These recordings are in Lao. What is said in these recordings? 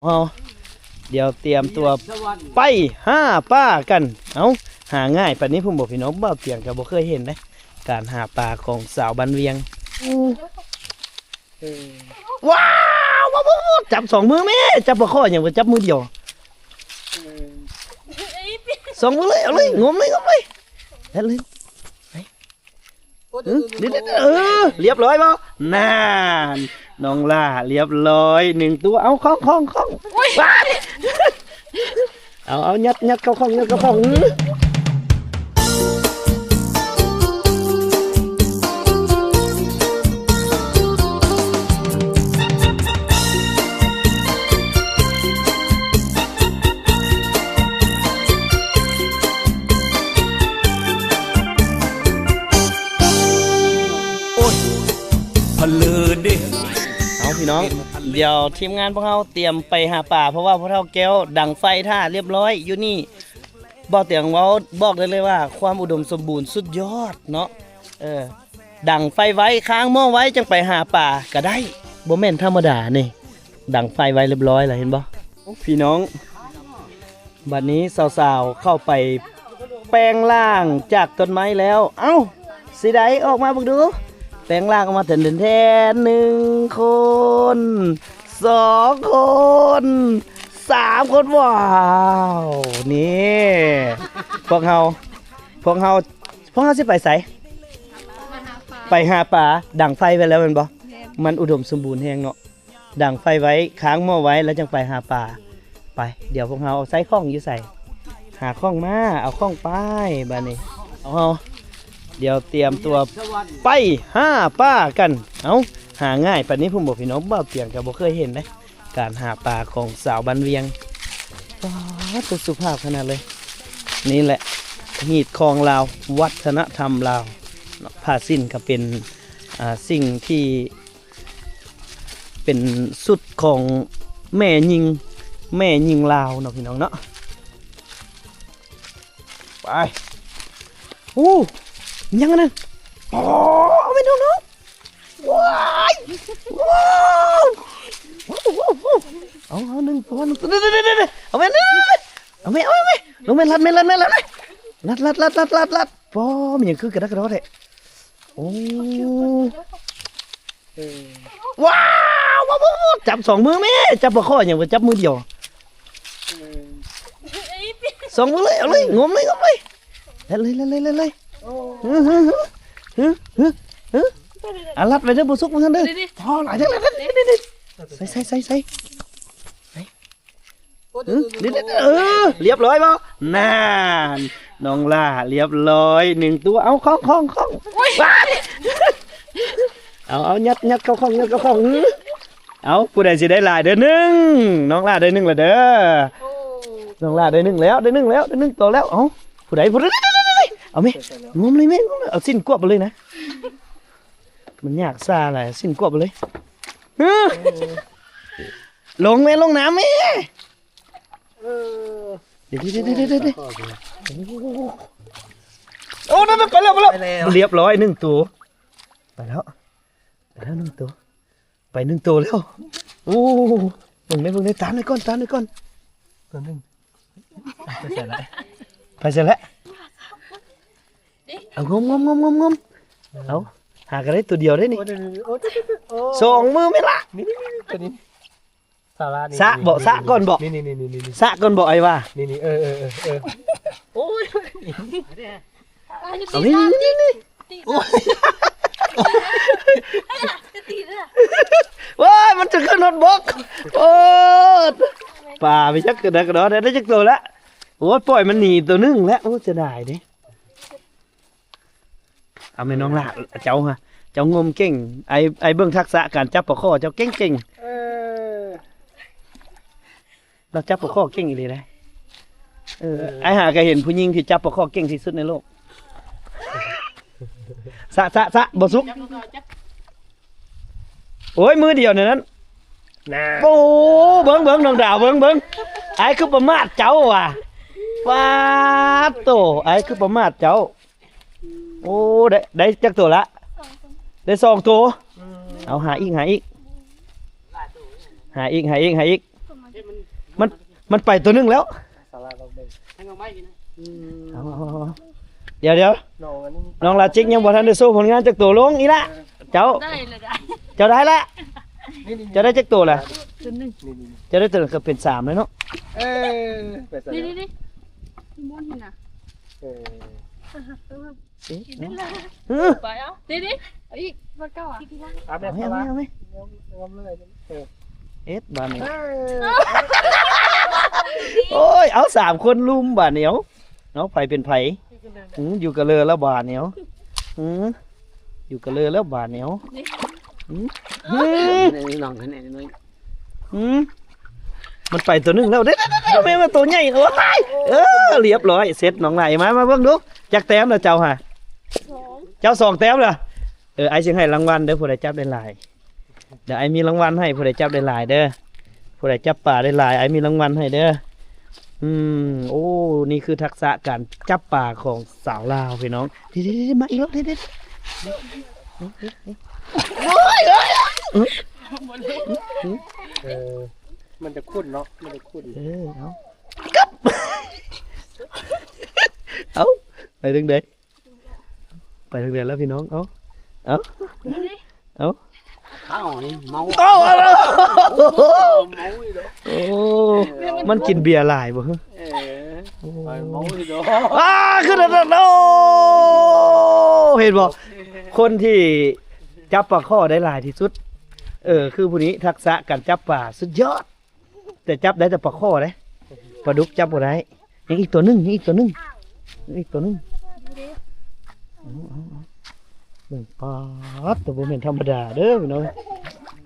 ເຮົາ ດຽວຕຽມຕົວໄປຫາປາກັນ. ເອົ້າ ຫາງ່າຍປານນີ້ພຸ້ນບໍ່ພີ່ນ້ອງ? ບ່າວຕຽງກໍບໍ່ເຄີຍເຫັນເດ້ ການຫາປາຂອງຊາວບ້ານວຽງ. ວ້າວ ວ້າວ ວ້າວ ຈັບສອງມືແມ່. ຈັບປາຄໍຫຍັງ ບໍ່ຈັບມືດຽວ? ສອງມືເລີຍ ເອົາເລີຍ ງົມເລີຍ ງົມເລີຍ ເດັດເລີຍ. ເອີ ຮຶ ເດັດ ເດັດ ເອີ ຮຽບຮ້ອຍບໍ່? ນັ້ນ ນ້ອງຫຼ້າຮຽບຮ້ອຍໜຶ່ງຕົວ. ເອົາ ຄ້ອງ ຄ້ອງ ຄ້ອງ ໂອ້ຍ ວ້າຍ ເອົາ ເອົາ ຍັດ ຍັດເຂົ້າຄ້ອງ ຍັດເຂົ້າຄ້ອງ. ໂອ້ຍ ພະເລີເດ້. ເອົາ ພີ່ນ້ອງ ດຽວທີມງານພວກເຮົາຕຽມໄປຫາປາ ເພາະວ່າພໍ່ເຖົ້າແກ້ວດັງໄຟຖ້າຮຽບຮ້ອຍຢູ່ນີ້. ບ່າວຕຽງເວົ້າ ບອກໄດ້ເລີຍວ່າຄວາມອຸດົມສົມບູນສຸດຍອດເນາະ. ເອີ ດັງໄຟໄວ້ ຄ້າງໝໍ້ໄວ້ ຈັ່ງໄປຫາປາກໍໄດ້. ບໍ່ແມ່ນທຳມະດານີ້ ດັງໄຟໄວ້ຮຽບຮ້ອຍແລ້ວ ເຫັນບໍ່? ພີ່ນ້ອງ ບັດນີ້ສາວໆເຂົ້າໄປແປງຮ່າງຈາກຕົ້ນໄມ້ແລ້ວ. ເອົ້າ ຊິໄດ້ອອກມາເບິ່ງດູ. ແປງຮ່າງອອກມາແທນໆ ໜຶ່ງຄົນ ສອງຄົນ ສາມຄົນ. ວ້າວ ນີ້ ພວກເຮົາ ພວກເຮົາ ພວກເຮົາຊິໄປໃສ? ໄປຫາປາ. ດັງໄຟໄວ້ແລ້ວແມ່ນບໍ່? ແມ່ນ. ມັນອຸດົມສົມບູນແຮງເນາະ. ດັງໄຟໄວ້ ຄ້າງໝໍ້ໄວ້ ແລ້ວຈັ່ງໄປຫາປາ. ໄປ ດຽວພວກເຮົາເອົາໃສ່ຂ້ອງຢູ່ໃສ? ຫາຂ້ອງມາ ເອົາຂ້ອງໄປ. ບັດນີ້ເອົາ ເຮົາ ດຽວຕຽມຕົວໄປຫາປາກັນ. ເອົ້າ ຫາງ່າຍປານນີ້ພຸ້ນບໍ່ພີ່ນ້ອງ? ບ່າວຕຽງກໍບໍ່ເຄີຍເຫັນເດ້ ການຫາປາຂອງຊາວບ້ານວຽງ. ປາດ ສຸພາບຂະໜາດເລີຍ. ນີ້ແຫຼະ ຮີດຄອງລາວ ວັດທະນະທຳລາວເນາະ. ຜ້າສິ້ນກໍເປັນ ອ່າ ສິ່ງທີ່ ເປັນຊຸດຂອງແມ່ຍິງ ແມ່ຍິງລາວເນາະ ພີ່ນ້ອງເນາະ. ໄປ ໂອ້ ຫຍັງອັນນັ້ນ? ອໍ ເອົາໄປນ້ອງໆ. ວ້າຍ ວ້າວ ເອົາ ເອົາໜຶ່ງຕົວ ໜຶ່ງຕົວ ເດໆໆໆ ເອົາແມ່ ເອົາແມ່ ເອົາແມ່ ລົງແມ່ ລັດແມ່ ລັດແມ່ ລັດແມ່ ລັດ ລັດ ລັດ ລັດ ລັດ. ປ້ອ ມັນຫຍັງຄືກະດັກກະດໍແທ້? ໂອ້ ເອີ ວ້າວ ວ້າວ ວ້າວ ຈັບສອງມືແມ່. ຈັບປາຄໍຫຍັງ ບໍ່ຈັບມືດຽວ? ເອີ ສອງມືເລີຍ ເອົາເລີຍ ງົມເລີຍ ງົມເລີຍ ເລັດເລີຍ ເລັດເລີຍ ເລັດເລີຍ. ໂອ້ ຮຶ ຮຶ ຮຶ ອາ ລັດໄວ້ເດີ ບໍ່ສຸກບໍ່ທັນເດີ. ພໍຫຼາຍແທ້ ລັດ ລັດ ໃສ່ ໃສ່ ໃສ່ ໃສ່. ເອີ ຮຽບຮ້ອຍບໍ່? ນັ້ນ ນ້ອງຫຼ້າຮຽບຮ້ອຍໜຶ່ງຕົວ. ເອົາ ຄ້ອງ ຄ້ອງ ຄ້ອງ ວ້າຍ ເອົາ ເອົາ ຍັດ ຍັດເຂົ້າຄ້ອງ ຍັດເຂົ້າຄ້ອງ. ເອົາ ຜູ້ໃດຊິໄດ້ຫຼາຍເດີ ໜຶ່ງ ນ້ອງຫຼ້າໄດ້ໜຶ່ງແລ້ວເດີ. ໂອ້ ນ້ອງຫຼ້າໄດ້ໜຶ່ງແລ້ວ ໄດ້ໜຶ່ງແລ້ວ ໄດ້ໜຶ່ງໂຕແລ້ວ. ເອົາ ຜູ້ໃດ ຜູ້ໃດ ເອົາແມ່ ງົມເລີຍແມ່ ງົມເລີຍ. ເອົາສິ້ນກວບໄປເລີຍນະ ມັນຍາກຊາຫຼາຍ ສິ້ນກວບໄປເລີຍ. ຮຶ ລົງແມ່ ລົງນ້ຳແມ່. ເອີ ເດໆໆໆໆ ໂອ້ ນັ້ນ ໄປແລ້ວ ໄປແລ້ວ ໄປແລ້ວ ຮຽບຮ້ອຍໜຶ່ງໂຕ. ໄປແລ້ວ ໄປແລ້ວໜຶ່ງໂຕ ໄປໜຶ່ງໂຕແລ້ວ. ໂອ້ ເບິ່ງໄດ້ ເບິ່ງໄດ້ ຕາມໄດ້ກ່ອນ ຕາມໄດ້ກ່ອນ. ຕົວໜຶ່ງ ໄປໃສລະ ໄປໃສລະ? ເອົາ ງົມໆໆໆໆ. ເອົາ ຫາກໍໄດ້ຕົວດຽວໄດ້ນີ້. ໂອ້ ໂອ້ ສອງມືແມ່ນລະ. ນີ້ໆໆ ຕົວນີ້ ສາລະນີ້ ສະເບາະ ສະກ່ອນເບາະ ນີ້ໆໆໆ ສະກ່ອນເບາະ ອ້າຍວ່າ ນີ້ໆ ເອີໆໆໆ. ໂອ້ຍ ເອົານີ້ໆໆໆ. ໂອ້ຍ ໂອ້ຍ ມັນຈະຂຶ້ນຮອດບົກ. ໂອ້ຍ ປາໄປຈັກກະດາກະດໍ ໄດ້ຈັກໂຕລະ? ໂອ້ຍ ປ່ອຍມັນໜີໂຕໜຶ່ງແລ້ວ. ໂອ້ຍ ເສຍດາຍເດ້. ເອົາແມ່ນ້ອງຫຼ້າ ເຈົ້າຫະ ເຈົ້າງົມເກັ່ງ. ອ້າຍ ອ້າຍເບິ່ງທັກສະການຈັບປາຄໍເຈົ້າເກັ່ງໆ. ເອີ ລາວຈັບປາຄໍເກັ່ງອີ່ຫຼີເດ້. ເອີ ເອີ ອ້າຍຫາກໍເຫັນຜູ້ຍິງທີ່ຈັບປາຄໍເກັ່ງທີ່ສຸດໃນໂລກ. ສະ ສະ ສະ ບໍ່ສຸກ. ໂອ້ຍ ມືດຽວນັ້ນ ນະ. ໂອ້ ເບິ່ງ ເບິ່ງ ນ້ອງດາວ ເບິ່ງ ເບິ່ງ ອ້າຍຄືປະໝາດເຈົ້າຫວາ. ປາດໂຕ ອ້າຍຄືປະໝາດເຈົ້າ. ໂອ້ ໄດ້ ໄດ້ຈັກໂຕລະ? ໄດ້ສອງໂຕ. ເອົາ ຫາອີກ ຫາອີກ ຫາອີກ ຫາອີກ ຫາອີກ. ມັນ ມັນໄປໂຕໜຶ່ງແລ້ວ. ສາລາລອງເບິ່ງ ໃຫ້ນ້ອງໄມ້ກິນນະ. ອືມ ເອົາໆໆ ດຽວໆ ນ້ອງອັນນີ້ ນ້ອງລາຈິກຍັງບໍ່ທັນໄດ້ໂຊຜົນງານຈັກໂຕ. ລົງອີ່ຫຼະ ເອີ ເຈົ້າ ໄດ້ລະ ໄດ້ ເຈົ້າໄດ້ລະ. ນີ້ໆ ເຈົ້າໄດ້ຈັກໂຕລະ? ໂຕໜຶ່ງ ນີ້ໆ ເຈົ້າໄດ້ໂຕໜຶ່ງ ກໍເປັນສາມແລ້ວເນາະ. ເອີ ໄປໃສ ນີ້ໆ ນີ້ ນີ້ມ່ວນຫັ້ນນະ. ເອີ ເອີ ໄປເອົາ ນີ້ໆ ເອົາອີກ ບໍ່ເກົ່າອ່ະ ເອົາແມ່ ເອົາແມ່ ເອົາແມ່ ເອົາເລີຍ. ເອີ ເອັດບາດນີ້ ເອີ ໂອ້ຍ ເອົາສາມຄົນລຸມບາດນີ້ ເອົາ ເອົາ ໃຜເປັນໃຜ? ອືມ ຢູ່ກະເລີແລ້ວບາດນີ້ ເອົາ ອືມ ຢູ່ກະເລີແລ້ວບາດນີ້ ເອົາ ອືມ ອືມ ອືມ ມັນໄປໂຕໜຶ່ງແລ້ວເດ້ ແມ່ນວ່າໂຕໃຫຍ່. ໂອ້ຍ ເອີ ລຽບຮ້ອຍ ເສັດນ້ອງນາຍ. ມາ ມາເບິ່ງດູ ຈັກແຕ້ມລະເຈົ້າຫາ? ສອງ ເຈົ້າສອງແຕ້ມລະ. ເອີ ອ້າຍຊິໃຫ້ລາງວັນເດີ ຜູ້ໃດຈັບໄດ້ຫຼາຍ. ດຽວອ້າຍມີລາງວັນໃຫ້ ຜູ້ໃດຈັບໄດ້ຫຼາຍເດີ ຜູ້ໃດຈັບປາໄດ້ຫຼາຍ ອ້າຍມີລາງວັນໃຫ້ເດີ. ອືມ ໂອ້ ນີ້ຄືທັກສະການຈັບປາຂອງສາວລາວພີ່ນ້ອງ. ເດໆໆ ມາອີກແລ້ວ ເດໆໆ ໂອ້ຍ ເອີ ມັນຈະຂຸ້ນເນາະ ມັນຈະຂຸ້ນ. ເອີ ເອົາ ກັບ ເອົາ ໄປເຖິງໃດ? ໄປທາງໃດແລ້ວພີ່ນ້ອງ? ເອົາ ເອົາ ເອົາ ຂ້າວນີ້ເມົາ ເອົາ ເອົາ ເມົາອີກແລ້ວ. ໂອ້ ມັນກິນເບຍຫຼາຍບໍ່? ເອີ ໂອ້ ເມົາອີກແລ້ວ. ອ້າ ຄືນັ້ນ ໂອ້ ເຫັນບໍ່? ຄົນທີ່ຈັບປາຄໍ່ໄດ້ຫຼາຍທີ່ສຸດ ເອີ ຄືຜູ້ນີ້ ທັກສະການຈັບປາສຸດຍອດ. ແຕ່ຈັບໄດ້ແຕ່ປາຄໍ່ເດ້ ປາດຸກຈັບບໍ່ໄດ້. ຍັງອີກຕົວໜຶ່ງ ຍັງອີກຕົວໜຶ່ງ ຍັງອີກຕົວໜຶ່ງ. ເອົາໆໆ ເບິ່ງ ປາດ ແຕ່ບໍ່ແມ່ນທຳມະດາເດີພີ່ນ້ອງ.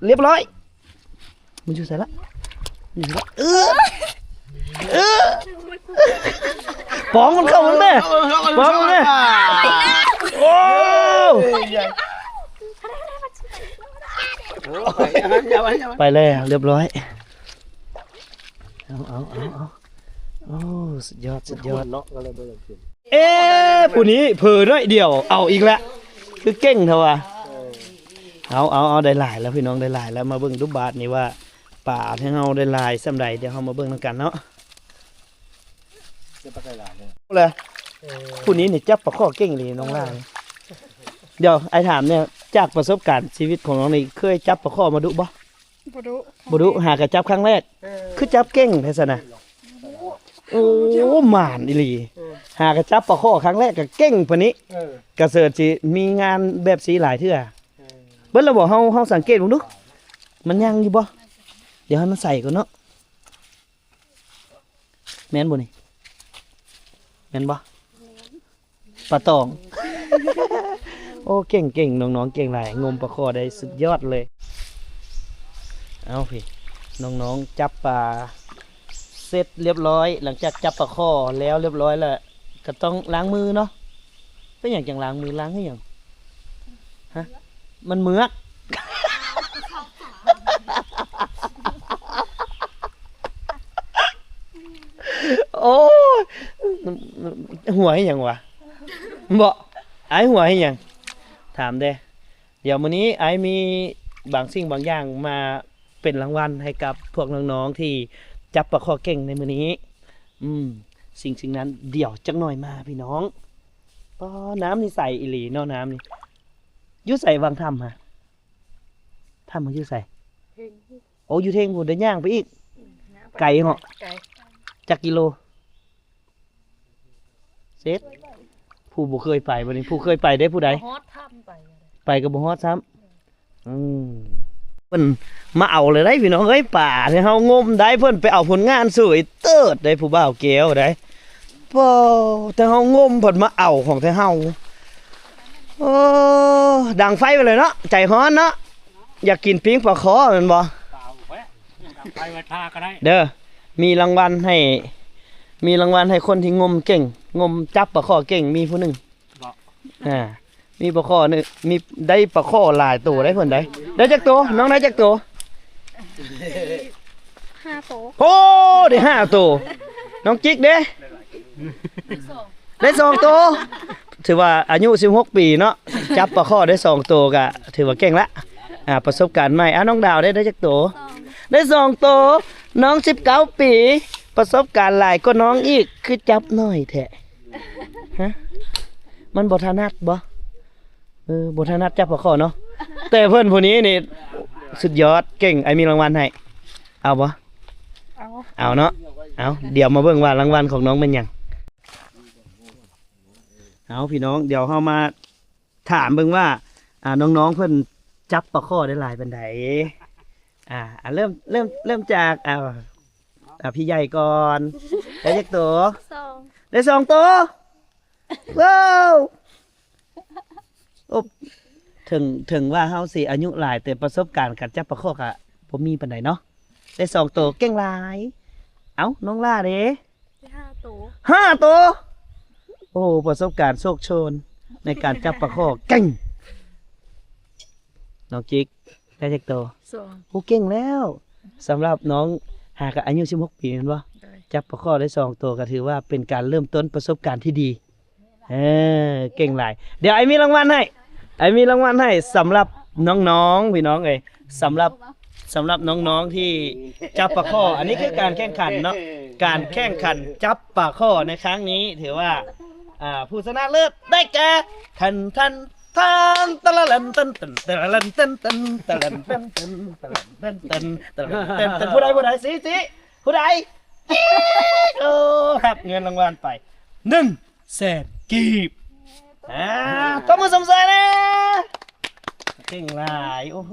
ລຽບຮ້ອຍ ມັນຢູ່ໃສລະ? ມັນຢູ່ໃສລະ? ເອີ ເອີ ປອງມັນເຂົ້າມັນແມ່ ປອງມັນແມ່. ໂອ້ ໄປແລ້ວ ລຽບຮ້ອຍ. ເອົາ ເອົາ ເອົາ ເອົາ ໂອ້ ສຸດຍອດ ສຸດຍອດເນາະ ກໍເລີຍບໍ່ຢາກຂຶ້ນ. ເອ ຜູ້ນີ້ເຜີໜ້ອຍດຽວ ເອົາອີກແລ້ວ ຄືເກັ່ງແທ້ວ່າ. ເອີ ເອົາ ເອົາ ເອົາ ໄດ້ຫຼາຍແລ້ວພີ່ນ້ອງ ໄດ້ຫຼາຍແລ້ວ. ມາເບິ່ງດູບາດນີ້ວ່າປາທີ່ເຮົາໄດ້ຫຼາຍສ່ຳໃດ ດຽວເຮົາມາເບິ່ງນຳກັນເນາະ. ເອີ ຜູ້ນີ້ນີ້ຈັບປາຄໍ່ເກັ່ງອີ່ຫຼີນ້ອງຫຼ້າ. ດຽວອ້າຍຖາມແດ່ ຈາກປະສົບການຊີວິດຂອງນ້ອງນີ້ ເຄີຍຈັບປາຄໍ່ມາດຸບໍ່? ບໍ່ດຸ ບໍ່ດຸ ຫາກະຈັບຄັ້ງແລກ. ເອີ ຄືຈັບເກັ່ງແທ້ຊັ້ນນະ. ໂອ້ ໝານອີ່ຫຼີ. ເອີ ຫາກະຈັບປາຄໍ່ຄັ້ງແລກກະເກັ່ງປານນີ້. ເອີ ກະເສີດຊິມີງານແບບຊີ້ຫຼາຍເທື່ອ. ເອີ ເບິດແລ້ວບໍ່? ເຮົາ ເຮົາສັງເກດເບິ່ງດູ ມັນຍັງຢູ່ບໍ່? ດຽວໃຫ້ມັນໃສ່ກ່ອນເນາະ. ແມ່ນບໍ່ນີ້? ແມ່ນບໍ່? ປາຕອງ. ໂອ້ ເກັ່ງໆ ນ້ອງໆ ເກັ່ງຫຼາຍ ງົມປາຄໍ່ໄດ້ສຸດຍອດເລີຍ. ເອົາ ພີ່ ນ້ອງໆ ຈັບປາເສັດລຽບຮ້ອຍ ຫຼັງຈາກຈັບປາຄໍ່ແລ້ວລຽບຮ້ອຍແລ້ວ ກໍຕ້ອງລ້າງມືເນາະ. ເປັນຫຍັງຈັ່ງລ້າງມື? ລ້າງໃຫ້ຫຍັງ? ຮະ? ມັນເມືອກ. ໂອ້ຍ ຫົວເຮັດຫຍັງວະ? ບໍ່ ອ້າຍຫົວເຮັດຫຍັງ? ຖາມແດ່. ດຽວມື້ນີ້ອ້າຍມີບາງສິ່ງບາງຢ່າງມາເປັນລາງວັນໃຫ້ກັບພວກນ້ອງໆ ທີ່ຈັບປາຄໍ່ເກັ່ງໃນມື້ນີ້. ອືມ ສິ່ງສິ່ງນັ້ນດຽວຈັກໜ່ອຍມາພີ່ນ້ອງ. ປ້າ ນ້ຳນີ້ໃສອີ່ຫຼີເນາະ ນ້ຳນີ້. ຢູ່ໃສວັງຖ້ຳຫະ? ຖ້ຳມັນຢູ່ໃສ? ເທິງ ໂອ້ ຢູ່ເທິງພຸ້ນ ໄດ້ຍ່າງໄປອີກ ໄກເນາະ ໄກ ຈັກກິໂລ? ເສັດ ຜູ້ບໍ່ເຄີຍໄປບັດນີ້ ຜູ້ເຄີຍໄປເດ້ ຜູ້ໃດ? ຮອດຖ້ຳໄປ ໄປກໍບໍ່ຮອດຊ້ຳ. ອືມ ເພິ່ນມາເອົາເລີຍໄດ໋ພີ່ນ້ອງເອີຍ ປາທີ່ເຮົາງົມໄດ້ ເພິ່ນໄປເອົາຜົນງານສວຍເຕີດໄດ໋ ຜູ້ບ່າວແກ້ວໄດ໋. ປ້າ ແຕ່ເຮົາງົມເພິ່ນມາເອົາຂອງແທ້ເຮົາ. ໂອ້ ດັງໄຟໄປເລີຍເນາະ ໃຈຮ້ອນເນາະ ຢາກກິນປີ້ງປາຄໍ່ແມ່ນບໍ່? ເອົາໄວ້ ດັງໄຟໄວ້ຖ້າກໍໄດ້ ເດີ. ມີລາງວັນໃຫ້ ມີລາງວັນໃຫ້ຄົນທີ່ງົມເກັ່ງ ງົມຈັບປາຄໍ່ເກັ່ງ ມີຜູ້ໜຶ່ງ ບໍ່ ອ່າ ມີປາຄໍ່ໜຶ່ງ ມີ ໄດ້ປາຄໍ່ຫຼາຍໂຕໄດ໋ເພິ່ນໄດ໋. ໄດ້ຈັກໂຕ? ນ້ອງໄດ້ຈັກໂຕ? ຫ້າໂຕ. ໂອ້ ໄດ້ຫ້າໂຕ. ນ້ອງຈິກເດ້? ໄດ້ສອງໂຕ. ຖືວ່າອາຍຸສິບຫົກປີເນາະ ຈັບປາຄໍ່ໄດ້ສອງໂຕ ກະຖືວ່າເກັ່ງລະ. ອ່າ ປະສົບການໃໝ່. ອ່າ ນ້ອງດາວເດ້ ໄດ້ຈັກໂຕ? ໄດ້ສອງໂຕ. ນ້ອງສິບເກົ້າປີ ປະສົບການຫຼາຍກວ່ານ້ອງອີກ ຄືຈັບໜ້ອຍແທ້? ຮະ? ມັນບໍ່ຖະໜັດບໍ່? ເອີ ບໍ່ຖະໜັດຈັບປາຄໍ່ເນາະ ແຕ່ເພິ່ນຜູ້ນີ້ນີ້ສຸດຍອດ ເກັ່ງ. ອ້າຍມີລາງວັນໃຫ້ ເອົາບໍ່? ເອົາ ເອົາເນາະ. ເອົາ ດຽວມາເບິ່ງວ່າລາງວັນຂອງນ້ອງແມ່ນຫຍັງ. ເອົາ ພີ່ນ້ອງ ດຽວເຮົາມາ ຖາມເບິ່ງວ່າ ອ່າ ນ້ອງໆເພິ່ນຈັບປາຄໍ່ໄດ້ຫຼາຍປານໃດ? ອ່າ ອ່າ ເລີ່ມ ເລີ່ມ ເລີ່ມຈາກ ອ່າ ອ່າ ພີ່ໃຫຍ່ກ່ອນ ໄດ້ຈັກໂຕ? ສອງ ໄດ້ສອງໂຕ. ວ້າວ ໂອ້ ເຖິງ ເຖິງວ່າເຮົາຊິອາຍຸຫຼາຍ ແຕ່ປະສົບການການຈັບປາຄໍ່ກະບໍ່ມີປານໃດເນາະ. ໄດ້ສອງໂຕ ເກັ່ງຫຼາຍ. ເອົ້າ ນ້ອງຫຼ້າເດ? ໄດ້ຫ້າໂຕ ຫ້າໂຕ. ໂອ້ ປະສົບການໂຊກໂຊນໃນການຈັບປາຄໍ່ ເກັ່ງ. ນ້ອງຈິກ ໄດ້ຈັກໂຕ? ສອງ. ໂອ້ ເກັ່ງແລ້ວ. ສຳລັບນ້ອງຫາກະອາຍຸສິບຫົກປີແມ່ນບໍ່? ໂດຍ. ຈັບປາຄໍ່ໄດ້ສອງໂຕ ກະຖືວ່າເປັນການເລີ່ມຕົ້ນປະສົບການທີ່ດີ. ເອີ ເກັ່ງຫຼາຍ. ດຽວອ້າຍມີລາງວັນໃຫ້ ອ້າຍມີລາງວັນໃຫ້ ສຳລັບນ້ອງໆ ພີ່ນ້ອງເອີຍ ສຳລັບ ສຳລັບນ້ອງໆທີ່ຈັບປາຄໍ່. ອັນນີ້ຄືການແຂ່ງຂັນເນາະ ການແຂ່ງຂັນຈັບປາຄໍ່ໃນຄັ້ງນີ້ ຖືວ່າ ອ່າ ຜູ້ຊະນະເລີດໄດ້ແກ່ ທັນ ທັນ ທັນ ຕະລະລັນ ຕັນ ຕັນ ຕະລະລັນ ຕັນ ຕັນ ຕະລັນ ຕັນ ຕັນ ຕະລັນ ຕັນ ຕັນ ຕະລັນ ຕັນ ຕັນ ຜູ້ໃດ ຜູ້ໃດ ຊີ້ ຊີ້ ຜູ້ໃດ? ໂອ້ ຮັບເງິນລາງວັນໄປ ໜຶ່ງ ແສນກີບ. ອ່າ ຕົບມືຊົມເຊີຍແດ່ ເກັ່ງຫຼາຍ. ໂອ້ໂຫ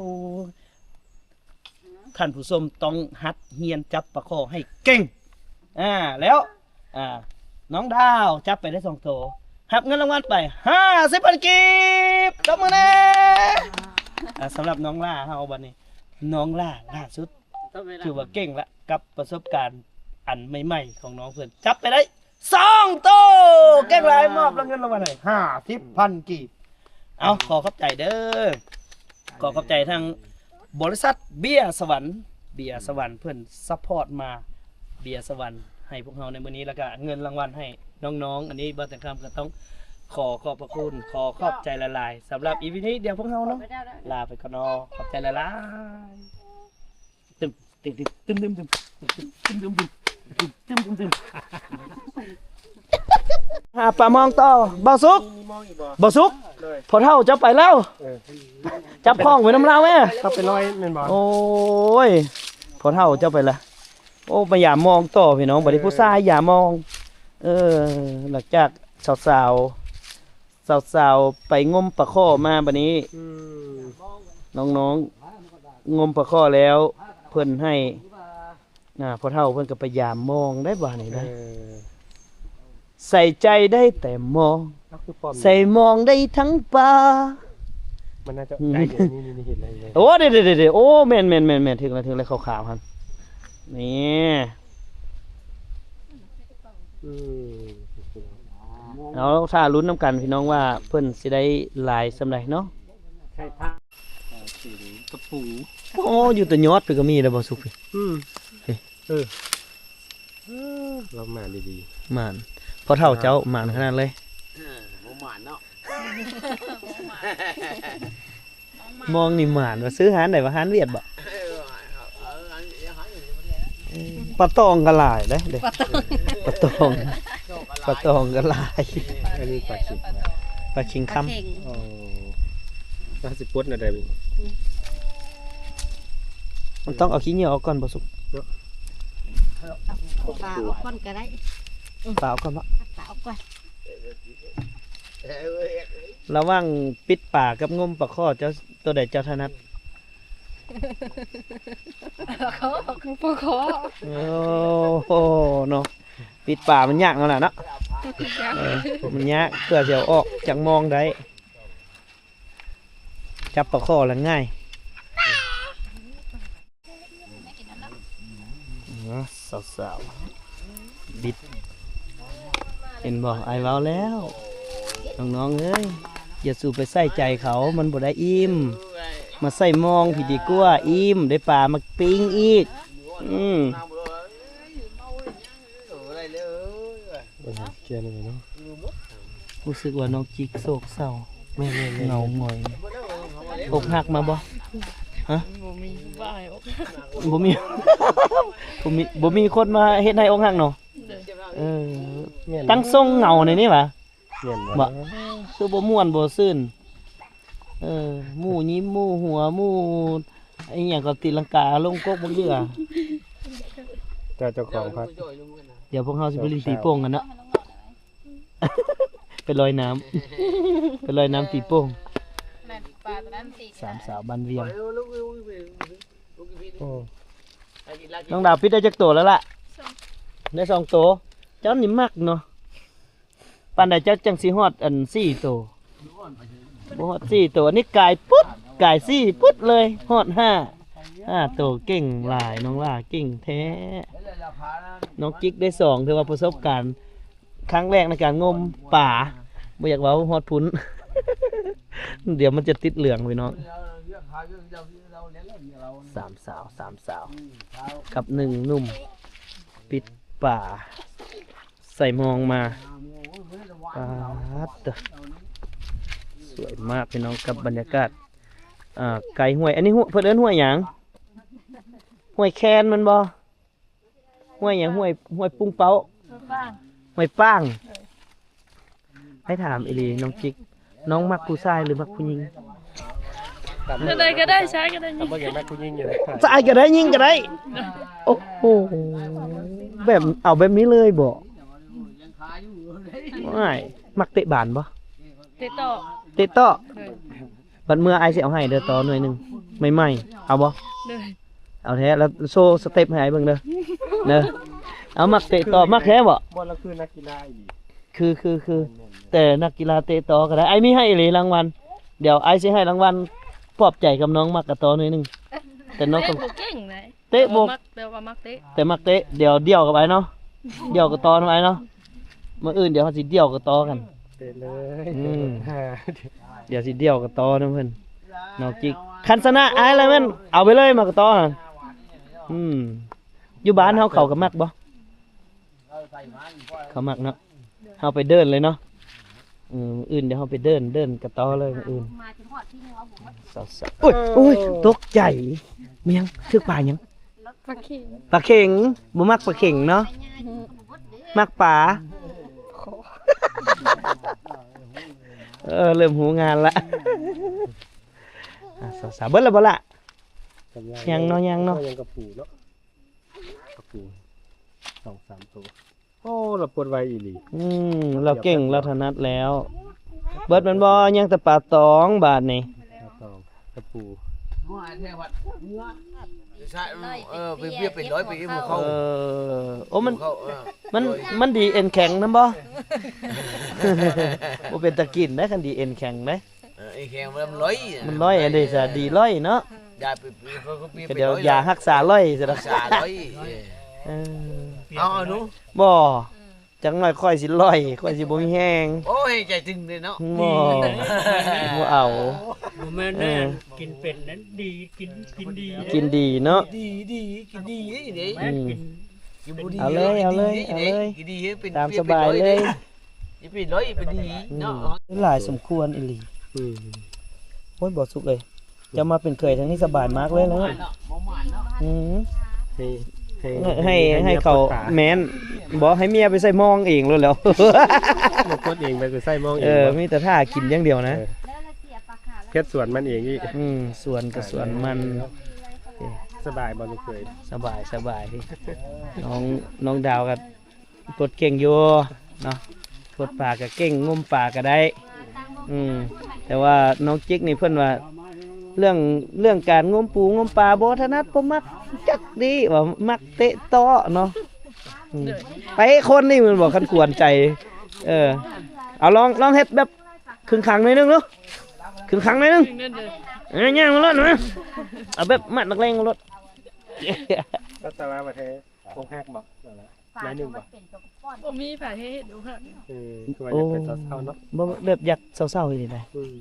ທ່ານຜູ້ຊົມຕ້ອງຫັດຮຽນຈັບປາຄໍ່ໃຫ້ເກັ່ງ. ອ່າ ແລ້ວ ອ່າ ນ້ອງດາວຈັບໄປໄດ້ສອງໂຕ ຮັບເງິນລາງວັນໄປຫ້າສິບພັນກີບ. ຕົບມືແດ່. ອ່າ ສຳລັບນ້ອງຫຼ້າເຮົາບັດນີ້ ນ້ອງຫຼ້າລ່າສຸດ ຖືວ່າເກັ່ງລະ ກັບປະສົບການອັນໃໝ່ໆຂອງນ້ອງເພິ່ນ ຈັບໄປໄດ້ສອງໂຕ. ເກັ່ງຫຼາຍ. ມອບລາງວັນລາງວັນໃຫ້ຫ້າສິບພັນກີບ. ເອົາ ຂໍຂອບໃຈເດີ ຂໍຂອບໃຈທາງບໍລິສັດເບຍສະຫວັນ ເບຍສະຫວັນເພິ່ນຊັບພອດມາ ເບຍສະຫວັນໃຫ້ພວກເຮົາໃນມື້ນີ້ ແລ້ວກະເງິນລາງວັນໃຫ້ນ້ອງໆ. ອັນນີ້ບ່າວແຕງຄຳກະຕ້ອງຂໍຂອບພະຄຸນ ຂໍຂອບໃຈຫຼາຍໆ. ສຳລັບອີພີນີ້ ດຽວພວກເຮົາເນາະ ລາໄປກ່ອນເນາະ ຂອບໃຈຫຼາຍໆ. ຕຶມ ຕຶມ ຕຶມ ຕຶມ ຕຶມ ຕຶມ ຕຶມ ຕຶມ ຕຶມ ຕຶມ ຕຶມ ຕຶມ ຕຶມ ຫາປາມອງຕໍ່. ບ່າວສຸກ ມີມອງອີກບໍ່? ບ່າວສຸກ ໂດຍ ພໍ່ເຖົ້າເຈົ້າໄປແລ້ວ. ເອີ ຈັບຂອງໄວ້ນຳລາວແມ້. ເຂົາໄປລອຍແມ່ນບໍ່? ໂອ້ຍ ພໍ່ເຖົ້າເຈົ້າໄປລະ. ໂອ້ ໄປຢາມມອງຕໍ່ພີ່ນ້ອງ. ເອີ ບັດນີ້ຜູ້ຊາຍຢາມມອງ. ເອີ ຫຼັງຈາກສາວໆ ສາວໆໄປງົມປາຄໍ່ມາ ບັດນີ້ ອືມ ນ້ອງໆງົມປາຄໍ່ແລ້ວ ເພິ່ນໃຫ້ ອ່າ ພໍ່ເຖົ້າເພິ່ນກໍໄປຢາມມອງໄດ້ບາດນີ້ນະ. ເອີ ໃສ່ໃຈໄດ້ແຕ່ມອງ ເອົາຄືປ້ອມ ໃສ່ມອງໄດ້ທັງປ່າ. ມັນໜ້າຈະ ອືມ ໄດ້ຢູ່ ນີ້ ນີ້ ນີ້ ເຫັນແລ້ວ ເຫັນແລ້ວ. ໂອ້ ເດໆໆໆ ໂອ້ ແມ່ນໆໆໆ ຖືກແລ້ວ ຖືກແລ້ວ ຂາວໆຫັ້ນ. ນີ້ ອືມ ເອົາຖ້າລຸ້ນນຳກັນພີ່ນ້ອງວ່າເພິ່ນຊິໄດ້ຫຼາຍສ່ຳໃດເນາະ. ໄຂ່ພະ ອ່າ ເຂັງ ກະປູ. ໂອ້ ຢູ່ແຕ່ຍອດເພິ່ນກໍມີແລ້ວບໍ່ສຸກ. ອືມ ເອີ ເອີ ລາວໝານດີໆ ໝານ. ພໍ່ເຖົ້າເຈົ້າໝານຂະໜາດເລີຍ. ເອີ ບໍ່ໝານເນາະ. ມອງນີ້ໝານວ່າ ຊື້ຮ້ານໃດວະ? ຮ້ານຫວຽດບໍ? ເອີ ປາຕອງກໍຫຼາຍເດ້ ປາຕອງ ປາຕອງກໍຫຼາຍ. ອັນນີ້ປາເຂັງ ປາເຂັງຄຳ. ໂອ້ ລາວຊິປົດແນວໃດບັດນີ້? ມັນຕ້ອງເອົາຂີ້ເຫຍື້ອອອກກ່ອນບໍ່ສຸກ? ເນາະ ປາອອກກ່ອນກໍໄດ້. ປາອອກກ່ອນເນາະ ປາອອກກ່ອນ. ລະຫວ່າງປິດປາກັບງົມປາຄໍ່ ເຈົ້າ ໂຕໃດເຈົ້າຖະໜັດ? ປາຄໍ່ ປາຄໍ່. ໂອ້ໂຫ ເນາະ ປິດປາມັນຍາກເນາະລະເນາະ. ເອີ ມັນຍາກ ເພື່ອຊິເອົາອອກຈາກມອງໄດ້. ຈັບປາຄໍ່ລະງ່າຍ. ເນາະ ສາວໆ ບິດ ເຫັນບໍ່? ອ້າຍເວົ້າແລ້ວ ນ້ອງໆເອີຍ ຢ່າສູ່ໄປໃສ່ໃຈເຂົາ ມັນບໍ່ໄດ້ອີ່ມ. ມາໃສ່ມອງພີ້ດີກວ່າ ອີ່ມ ໄດ້ປາມາປີ້ງອີກ. ອືມ ເບິ່ງແກ່ນີ້ເນາະ ຮູ້ສຶກວ່ານ້ອງຈິກໂສກເສົ້າ. ແມ່ນໆໆໆ ເຫງົາຫງອຍ. ອົກຫັກມາບໍ່? ຮະ? ບໍ່ມີຜູ້ບ່າວໃຫ້ອົກ ບໍ່ມີ ບໍ່ມີ ບໍ່ມີຄົນມາເຮັດໃຫ້ອົກຫັກເນາະ. ເອີ ແມ່ນ ຕັ້ງຊົງເຫງົາໃນນີ້ຫວາ? ແມ່ນບໍ່? ບໍ່ ຄືບໍ່ມ່ວນບໍ່ຊື່ນ. ເອີ ໝູຍິ້ມ ໝູຫົວ ໝູອີ່ຫຍັງກໍຕີລັງກາລົງກົກບັກເດື່ອ. ເຈົ້າ ເຈົ້າຂອງພັກ ດຽວພວກເຮົາຊິໄປຫຼິ້ນຕີໂປ່ງກັນເນາະ. ໄປລອຍນ້ຳ ໄປລອຍນ້ຳຕີໂປ່ງ. ນັ້ນປາຕົວນັ້ນຕີ ສາມສາວບ້ານວຽງ. ໂອ້ ນ້ອງດາວປິດໄດ້ຈັກໂຕແລ້ວລະ? ສອງ ໄດ້ສອງໂຕ. ເຈົ້ານີ້ມັກເນາະ. ປານໃດເຈົ້າຈັ່ງຊິຮອດອັນສີ່ໂຕ? ບໍ່ຮອດສີ່ໂຕ. ອັນນີ້ກາຍປຸດ ກາຍສີ່ປຸດເລີຍ ຮອດຫ້າ ຫ້າໂຕ. ເກັ່ງຫຼາຍ ນ້ອງຫຼ້າເກັ່ງແທ້. ນ້ອງຈິກໄດ້ສອງ ຖືວ່າປະສົບການຄັ້ງແລກໃນການງົມປາ. ບໍ່ຢາກເວົ້າຮອດພຸ້ນ ດຽວມັນຈະຕິດເຫຼືອງພີ່ນ້ອງ. ສາມສາວ ສາມສາວ ກັບໜຶ່ງໜຸ່ມປິດປາ ໃສ່ມອງມາ. ປາດເຕີ ສວຍມາກພີ່ນ້ອງ ກັບບັນຍາກາດ ອ່າ ໃກ້ຫ້ວຍ. ອັນນີ້ຫ້ວຍ ເພິ່ນເອີ້ນຫ້ວຍຫຍັງ? ຫ້ວຍແຄນແມ່ນບໍ່? ຫ້ວຍຫຍັງ? ຫ້ວຍ ຫ້ວຍປຸ້ງເປົ້າ ຫ້ວຍປາງ ຫ້ວຍປາງ. ໃຫ້ຖາມອີ່ຫຼີ ນ້ອງຈິກ ນ້ອງມັກຜູ້ຊາຍຫຼືມັກຜູ້ຍິງ? ແນວໃດກໍໄດ້ ຊາຍກໍໄດ້ ຍິງ ບໍ່ຢາກມັກຜູ້ຍິງຢູ່ ຊາຍກໍໄດ້ ຍິງກໍໄດ້. ໂອ້ໂຫ ແບບ ເອົາແບບນີ້ເລີຍບໍ? ໂອ້ຍ ມັກເຕະບານບໍ່? ເຕະຕໍ່ ເຕະຕໍ່. ໂດຍ ບັດເມື່ອອ້າຍຊິເອົາໃຫ້ເດີ ຕໍ່ໜ່ວຍໜຶ່ງໃໝ່ໆ ເອົາບໍ່? ໂດຍ ເອົາແທ້ ແລ້ວໂຊສະເຕັບໃຫ້ອ້າຍເບິ່ງເດີ ເດີ. ເອົາ ມັກເຕະຕໍ່ ມັກແທ້ບໍ່? ບໍ່ ລາວຄືນັກກິລາອີ່ຫຼີ. ຄື ຄື ຄື ແມ່ນໆໆ ແຕ່ນັກກິລາເຕະຕໍ່ກໍໄດ້. ອ້າຍມີໃຫ້ອີ່ຫຼີລາງວັນ. ດຽວອ້າຍຊິໃຫ້ລາງວັນປອບໃຈກັບນ້ອງມັກກະຕໍ່ໜ່ວຍໜຶ່ງ. ແຕ່ນ້ອງ ເຕະບໍ່ເກັ່ງໃດ ເຕະບໍ່ ແຕ່ວ່າມັກເຕະ ແຕ່ມັກເຕະ. ດຽວ ດຽວກັບອ້າຍເນາະ ດຽວກະຕໍ່ນຳອ້າຍເນາະ. ມື້ອື່ນດຽວເຮົາຊິດຽວກະຕໍ່ກັນ ເຕະເລີຍ. ອືມ ດຽວຊິດຽວກະຕໍ່ນຳເພິ່ນ ນ້ອງຈິກ. ຄັນຊະນະອ້າຍແລ້ວແມ່ນເອົາໄປເລີຍໝາກກະຕໍຫັ້ນ. ອືມ ຢູ່ບ້ານເຮົາເຂົາກໍມັກບໍ່? ເຂົາມັກເນາະ. ເຮົາໄປເດີນເລີຍເນາະ. ເອີ ມື້ອື່ນດຽວເຮົາໄປເດີນ ເດີນກະຕໍ່ເລີຍມື້ອື່ນ. ໂອ້ຍ ໂອ້ຍ ຕົກໃຈ. ແມ່ນຫຍັງ? ຖືກປາຫຍັງ? ປາເຂັງ ປາເຂັງ. ບໍ່ມັກປາເຂັງເນາະ ມັກປາ. ເອີ ເລີ່ມຮູ້ງານລະ. ອ່າ ສາວໆ ເບິດແລ້ວບໍ່ລະ? ຍັງເນາະ ຍັງເນາະ ຍັງກະປູເນາະ ກະປູສອງສາມໂຕ. ໂອ້ ລາວປົດໄວອີ່ຫຼີ. ອືມ ລາວເກັ່ງ ລາວຖະໜັດແລ້ວ. ເບິດແມ່ນບໍ່? ຍັງແຕ່ປາຕອງບາດນີ້ ປາຕອງ ກະປູ. ເອີ ເປັນເວຍເປັນຮ້ອຍປີບໍ່ເຂົ້າ. ເອີ ໂອ້ ມັນ ເອີ ມັນ ມັນດີເອັນແຂງນຳບໍ່? ບໍ່ເປັນຕາກິນໄດ໋ ຄັນດີເອັນແຂງໄດ໋. ເອີ ເອັນແຂງມັນຮ້ອຍ ມັນຮ້ອຍອັນເດຊະ ດີຮ້ອຍເນາະ. ຢາໄປ ເຂົາກໍເປັນ ກະດຽວຢາຮັກສາຮ້ອຍຊະດອກ ຮັກສາຮ້ອຍ. ເອີ ເອົາ ເອົາດູ. ບໍ່ ຈັກໜ້ອຍຂ້ອຍຊິລອຍ ຂ້ອຍຊິບໍ່ມີແຮງ. ໂອ້ຍ ໃຈຕຶງເດ້ເນາະ. ບໍ່ ບໍ່ເອົາ. ບໍ່ແມ່ນແນ່ ເອີ ກິນເປັນນັ້ນດີ ກິນ ກິນດີ ກິນດີເນາະ. ດີ ດີ ກິນດີເດ້. ອືມ ກິນ ກິນບໍ່ດີ. ເອົາເລີຍ ເອົາເລີຍ ກິນດີ ເອົາເລີຍ ກິນດີເຮັດເປັນ ຕາມສະບາຍເລີຍ. ຢ່າໄປຮ້ອຍ ຢ່າໄປດີເນາະ. ອືມ ຫຼາຍສົມຄວນອີ່ຫຼີ. ອືມ ໂອ້ຍ ບໍ່ສຸກເອີຍ ເຈົ້າມາເປັນເຂີຍທາງນີ້ສະບາຍມາກເລີຍນະ. ອືມ ໃຫ້ ໃຫ້ ໃຫ້ ໃຫ້ ໃຫ້ເຂົາ ແມ່ນ ບໍ່ ໃຫ້ເມຍໄປໃສ່ມອງເອງໂລດແລ້ວ. ມາກົດເອງ ໄປ ໄປໃສ່ມອງເອງ. ເອີ ມີແຕ່ຖ້າກິນຢ່າງດຽວນະ. ເຮັດສວນມັນເອງອີກ. ອືມ ສວນກໍສວນມັນ. ສະບາຍບໍ່ລູກເຂີຍ? ສະບາຍ ສະບາຍ. ນ້ອງ ນ້ອງດາວກໍ ປົດເກັ່ງຢູ່ເນາະ ປົດປາກະເກັ່ງ ງົມປາກະໄດ້. ອືມ ແຕ່ວ່ານ້ອງຈິກນີ້ເພິ່ນວ່າ ເລື່ອງ ເລື່ອງການງົມປູງົມປາບໍ່ຖະໜັດ ບໍ່ມັກຈັກດີ ວ່າມັກເຕະຕໍ່ເນາະ. ອືມ ເຕະຄົນນີ້ແມ່ນບໍ່ ຄັນກວນໃຈ. ເອີ ເອົາລອງ ລອງເຮັດແບບຄຶງຂັງໜ້ອຍໜຶ່ງດູ ຄຶງຂັງໜ້ອຍໜຶ່ງ. ເອີ ຍ່າງມາໂລດນະ ເອົາແບບມັດນັກເລງມາໂລດ. ແຕ່ວ່າປະເທດ ອົກຫັກບໍ່? ໜ້ອຍໜຶ່ງບໍ່? ບໍ່ມີໃຜເຮັດອົກຫັກ. ເອີ ຄືວ່າຢາກເປັນສາວເສົ້າເນາະ. ບໍ່ ແບບຢາກເສົ້າໆ ອີ່ຫຼີໃດ. ອືມ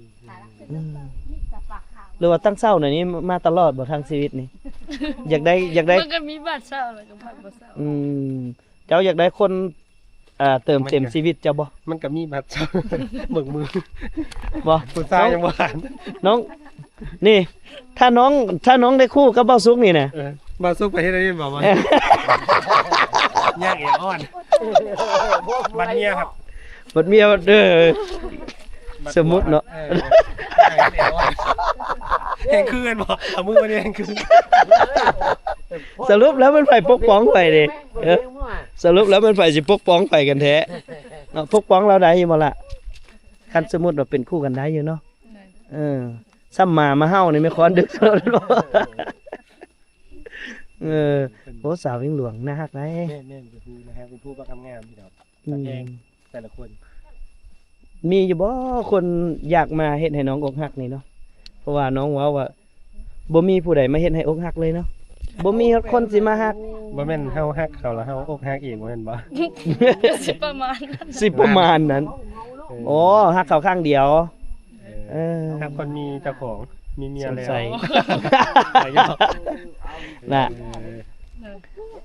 ອືມ ຫຼືວ່າຕັ້ງເສົ້າໜ້ອຍນີ້ມາຕະຫຼອດບໍ່ ທັງຊີວິດນີ້? ຢາກໄດ້ ຢາກໄດ້ ມັນກໍມີບາດເສົ້າ ແລ້ວກໍບາດບໍ່ເສົ້າ. ອືມ ເຈົ້າຢາກໄດ້ຄົນ ອ່າ ເຕີມເຕັມຊີວິດເຈົ້າບໍ່? ມັນກໍມີບາດເສົ້າ ເບິ່ງມືບໍ່? ຜູ້ຊາຍຍັງບໍ່ທັນ. ນ້ອງ ນີ້ ຖ້ານ້ອງ ຖ້ານ້ອງໄດ້ຄູ່ກັບບ່າວສຸກນີ້ນະ ເອີ ບ່າວສຸກໄປເຮັດອັນນີ້ບໍ່? ຍ່າງແອອ່ອນ ບັດເມຍຄັບ ບັດເມຍ ເອີ ບັດ ສົມມຸດເນາະ ເອີ ຍ່າງແອອ່ອນ ແຮງຄືນບໍ່? ເອົາມືມານີ້ແຮງຄືນ ສະຫຼຸບແລ້ວແມ່ນໃຜປົກປ້ອງໃຜເດ? ເອີ ສະຫຼຸບແລ້ວແມ່ນໃຜຊິປົກປ້ອງໃຜກັນແທ້ເນາະ? ປົກປ້ອງລາວໄດ້ຢູ່ບໍ່ລະ? ຄັນສົມມຸດວ່າເປັນຄູ່ກັນໄດ້ຢູ່ເນາະ ເອີ ສ່ຳໝາມາເຫົ່ານີ້ແມ່ຄອນດຶກຕະຫຼອດ. ເອີ ໂອ້ ສາວວຽງຫຼວງໜ້າຮັກໄດ໋. ແມ່ນໆ ເປັນຜູ້ໜ້າຮັກ ເປັນຜູ້ປາກງາມໆ ພີ່ນ້ອງ ອືມ ຕາແພງ ແຕ່ລະຄົນ. ມີຢູ່ບໍ່ຄົນຢາກມາເຮັດໃຫ້ນ້ອງອົກຫັກນີ້ເນາະ? ເພາະວ່ານ້ອງເວົ້າວ່າ ບໍ່ມີຜູ້ໃດມາເຮັດໃຫ້ອົກຫັກເລີຍເນາະ ບໍ່ມີຄົນຊິມາຮັກ. ບໍ່ແມ່ນເຮົາຮັກເຂົາແລ້ວເຮົາອົກຫັກອີກ ບໍ່ແມ່ນບໍ່? ຊິປະມານ ຊິປະມານນັ້ນ. ເອີ ອໍ ຮັກເຂົາຂ້າງດຽວ. ເອີ ເອີ ຮັກຄົນມີເຈົ້າຂອງ ມີເມຍແລ້ວ ສົງໄສ ນະ ເອີ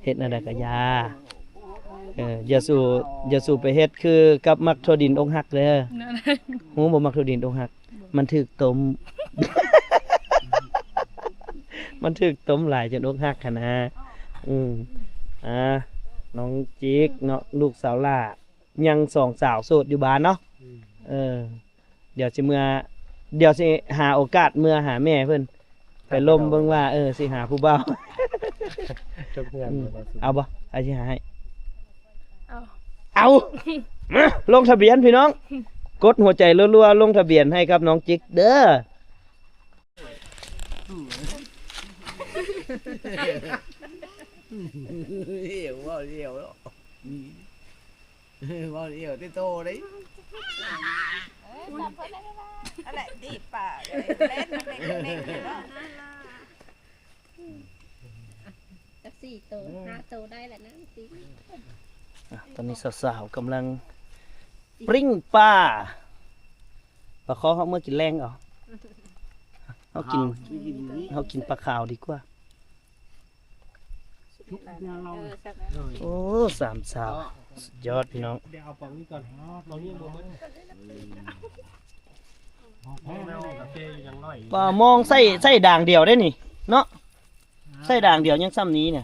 ເຮັດແນວໃດກໍຢ່າ ເອີ ຢ່າສູ່ ຢ່າສູ່ໄປເຮັດຄືກັບໝາກຖົ່ວດິນອົກຫັກເດີ. ຮູ້ບໍ່ ໝາກຖົ່ວດິນອົກຫັກ ມັນຖືກຕົ້ມ ມັນຖືກຕົ້ມຫຼາຍຈົນອົກຫັກຫັ້ນນະ. ອືມ ອ່າ ນ້ອງຈິກເນາະ ລູກສາວຫຼ້າ ຍັງສອງສາວໂສດຢູ່ບ້ານເນາະ. ອືມ ເອີ ດຽວຊິເມືອ ດຽວຊິຫາໂອກາດເມືອຫາແມ່ເພິ່ນ ໄປລົມເບິ່ງວ່າ ເອີ ຊິຫາຜູ້ບ່າວ. ຈົບເຮືອນ ອືມ ເອົາບໍ່? ອ້າຍຊິຫາໃຫ້. ເອົາ ເອົາ ມາ ລົງທະບຽນພີ່ນ້ອງ ກົດຫົວໃຈລັວໆ ລົງທະບຽນໃຫ້ກັບນ້ອງຈິກເດີ. ເວົ້າດຽວເນາະ ເວົ້າດຽວຕິໂຕເດ້. ເອີ ສາມຄົນນັ້ນແຫຼະ ດີບປາກເດ້ ເຫຼັ້ນເຫຼັ້ນເຫຼັ້ນເນາະ. ຈັກສີ່ໂຕ ຫ້າໂຕໄດ້ແລ້ວນະ ອ່ະ ຕອນນີ້ສາວໆກຳລັງປີ້ງປາ ປາຄໍ່ເຮົາເມືອກິນແລງເອົາ ເຮົາກິນ ເຮົາກິນປາຂາວດີກວ່າ. ໂອ້ ສາມສາວ ສຸດຍອດພີ່ນ້ອງ. ວ່າມອງໃສ່ ໃສ່ດາງດຽວໄດ້ນີ້ເນາະ ໃສ່ດາງດຽວຍັງຊ່ຳນີ້ນະ.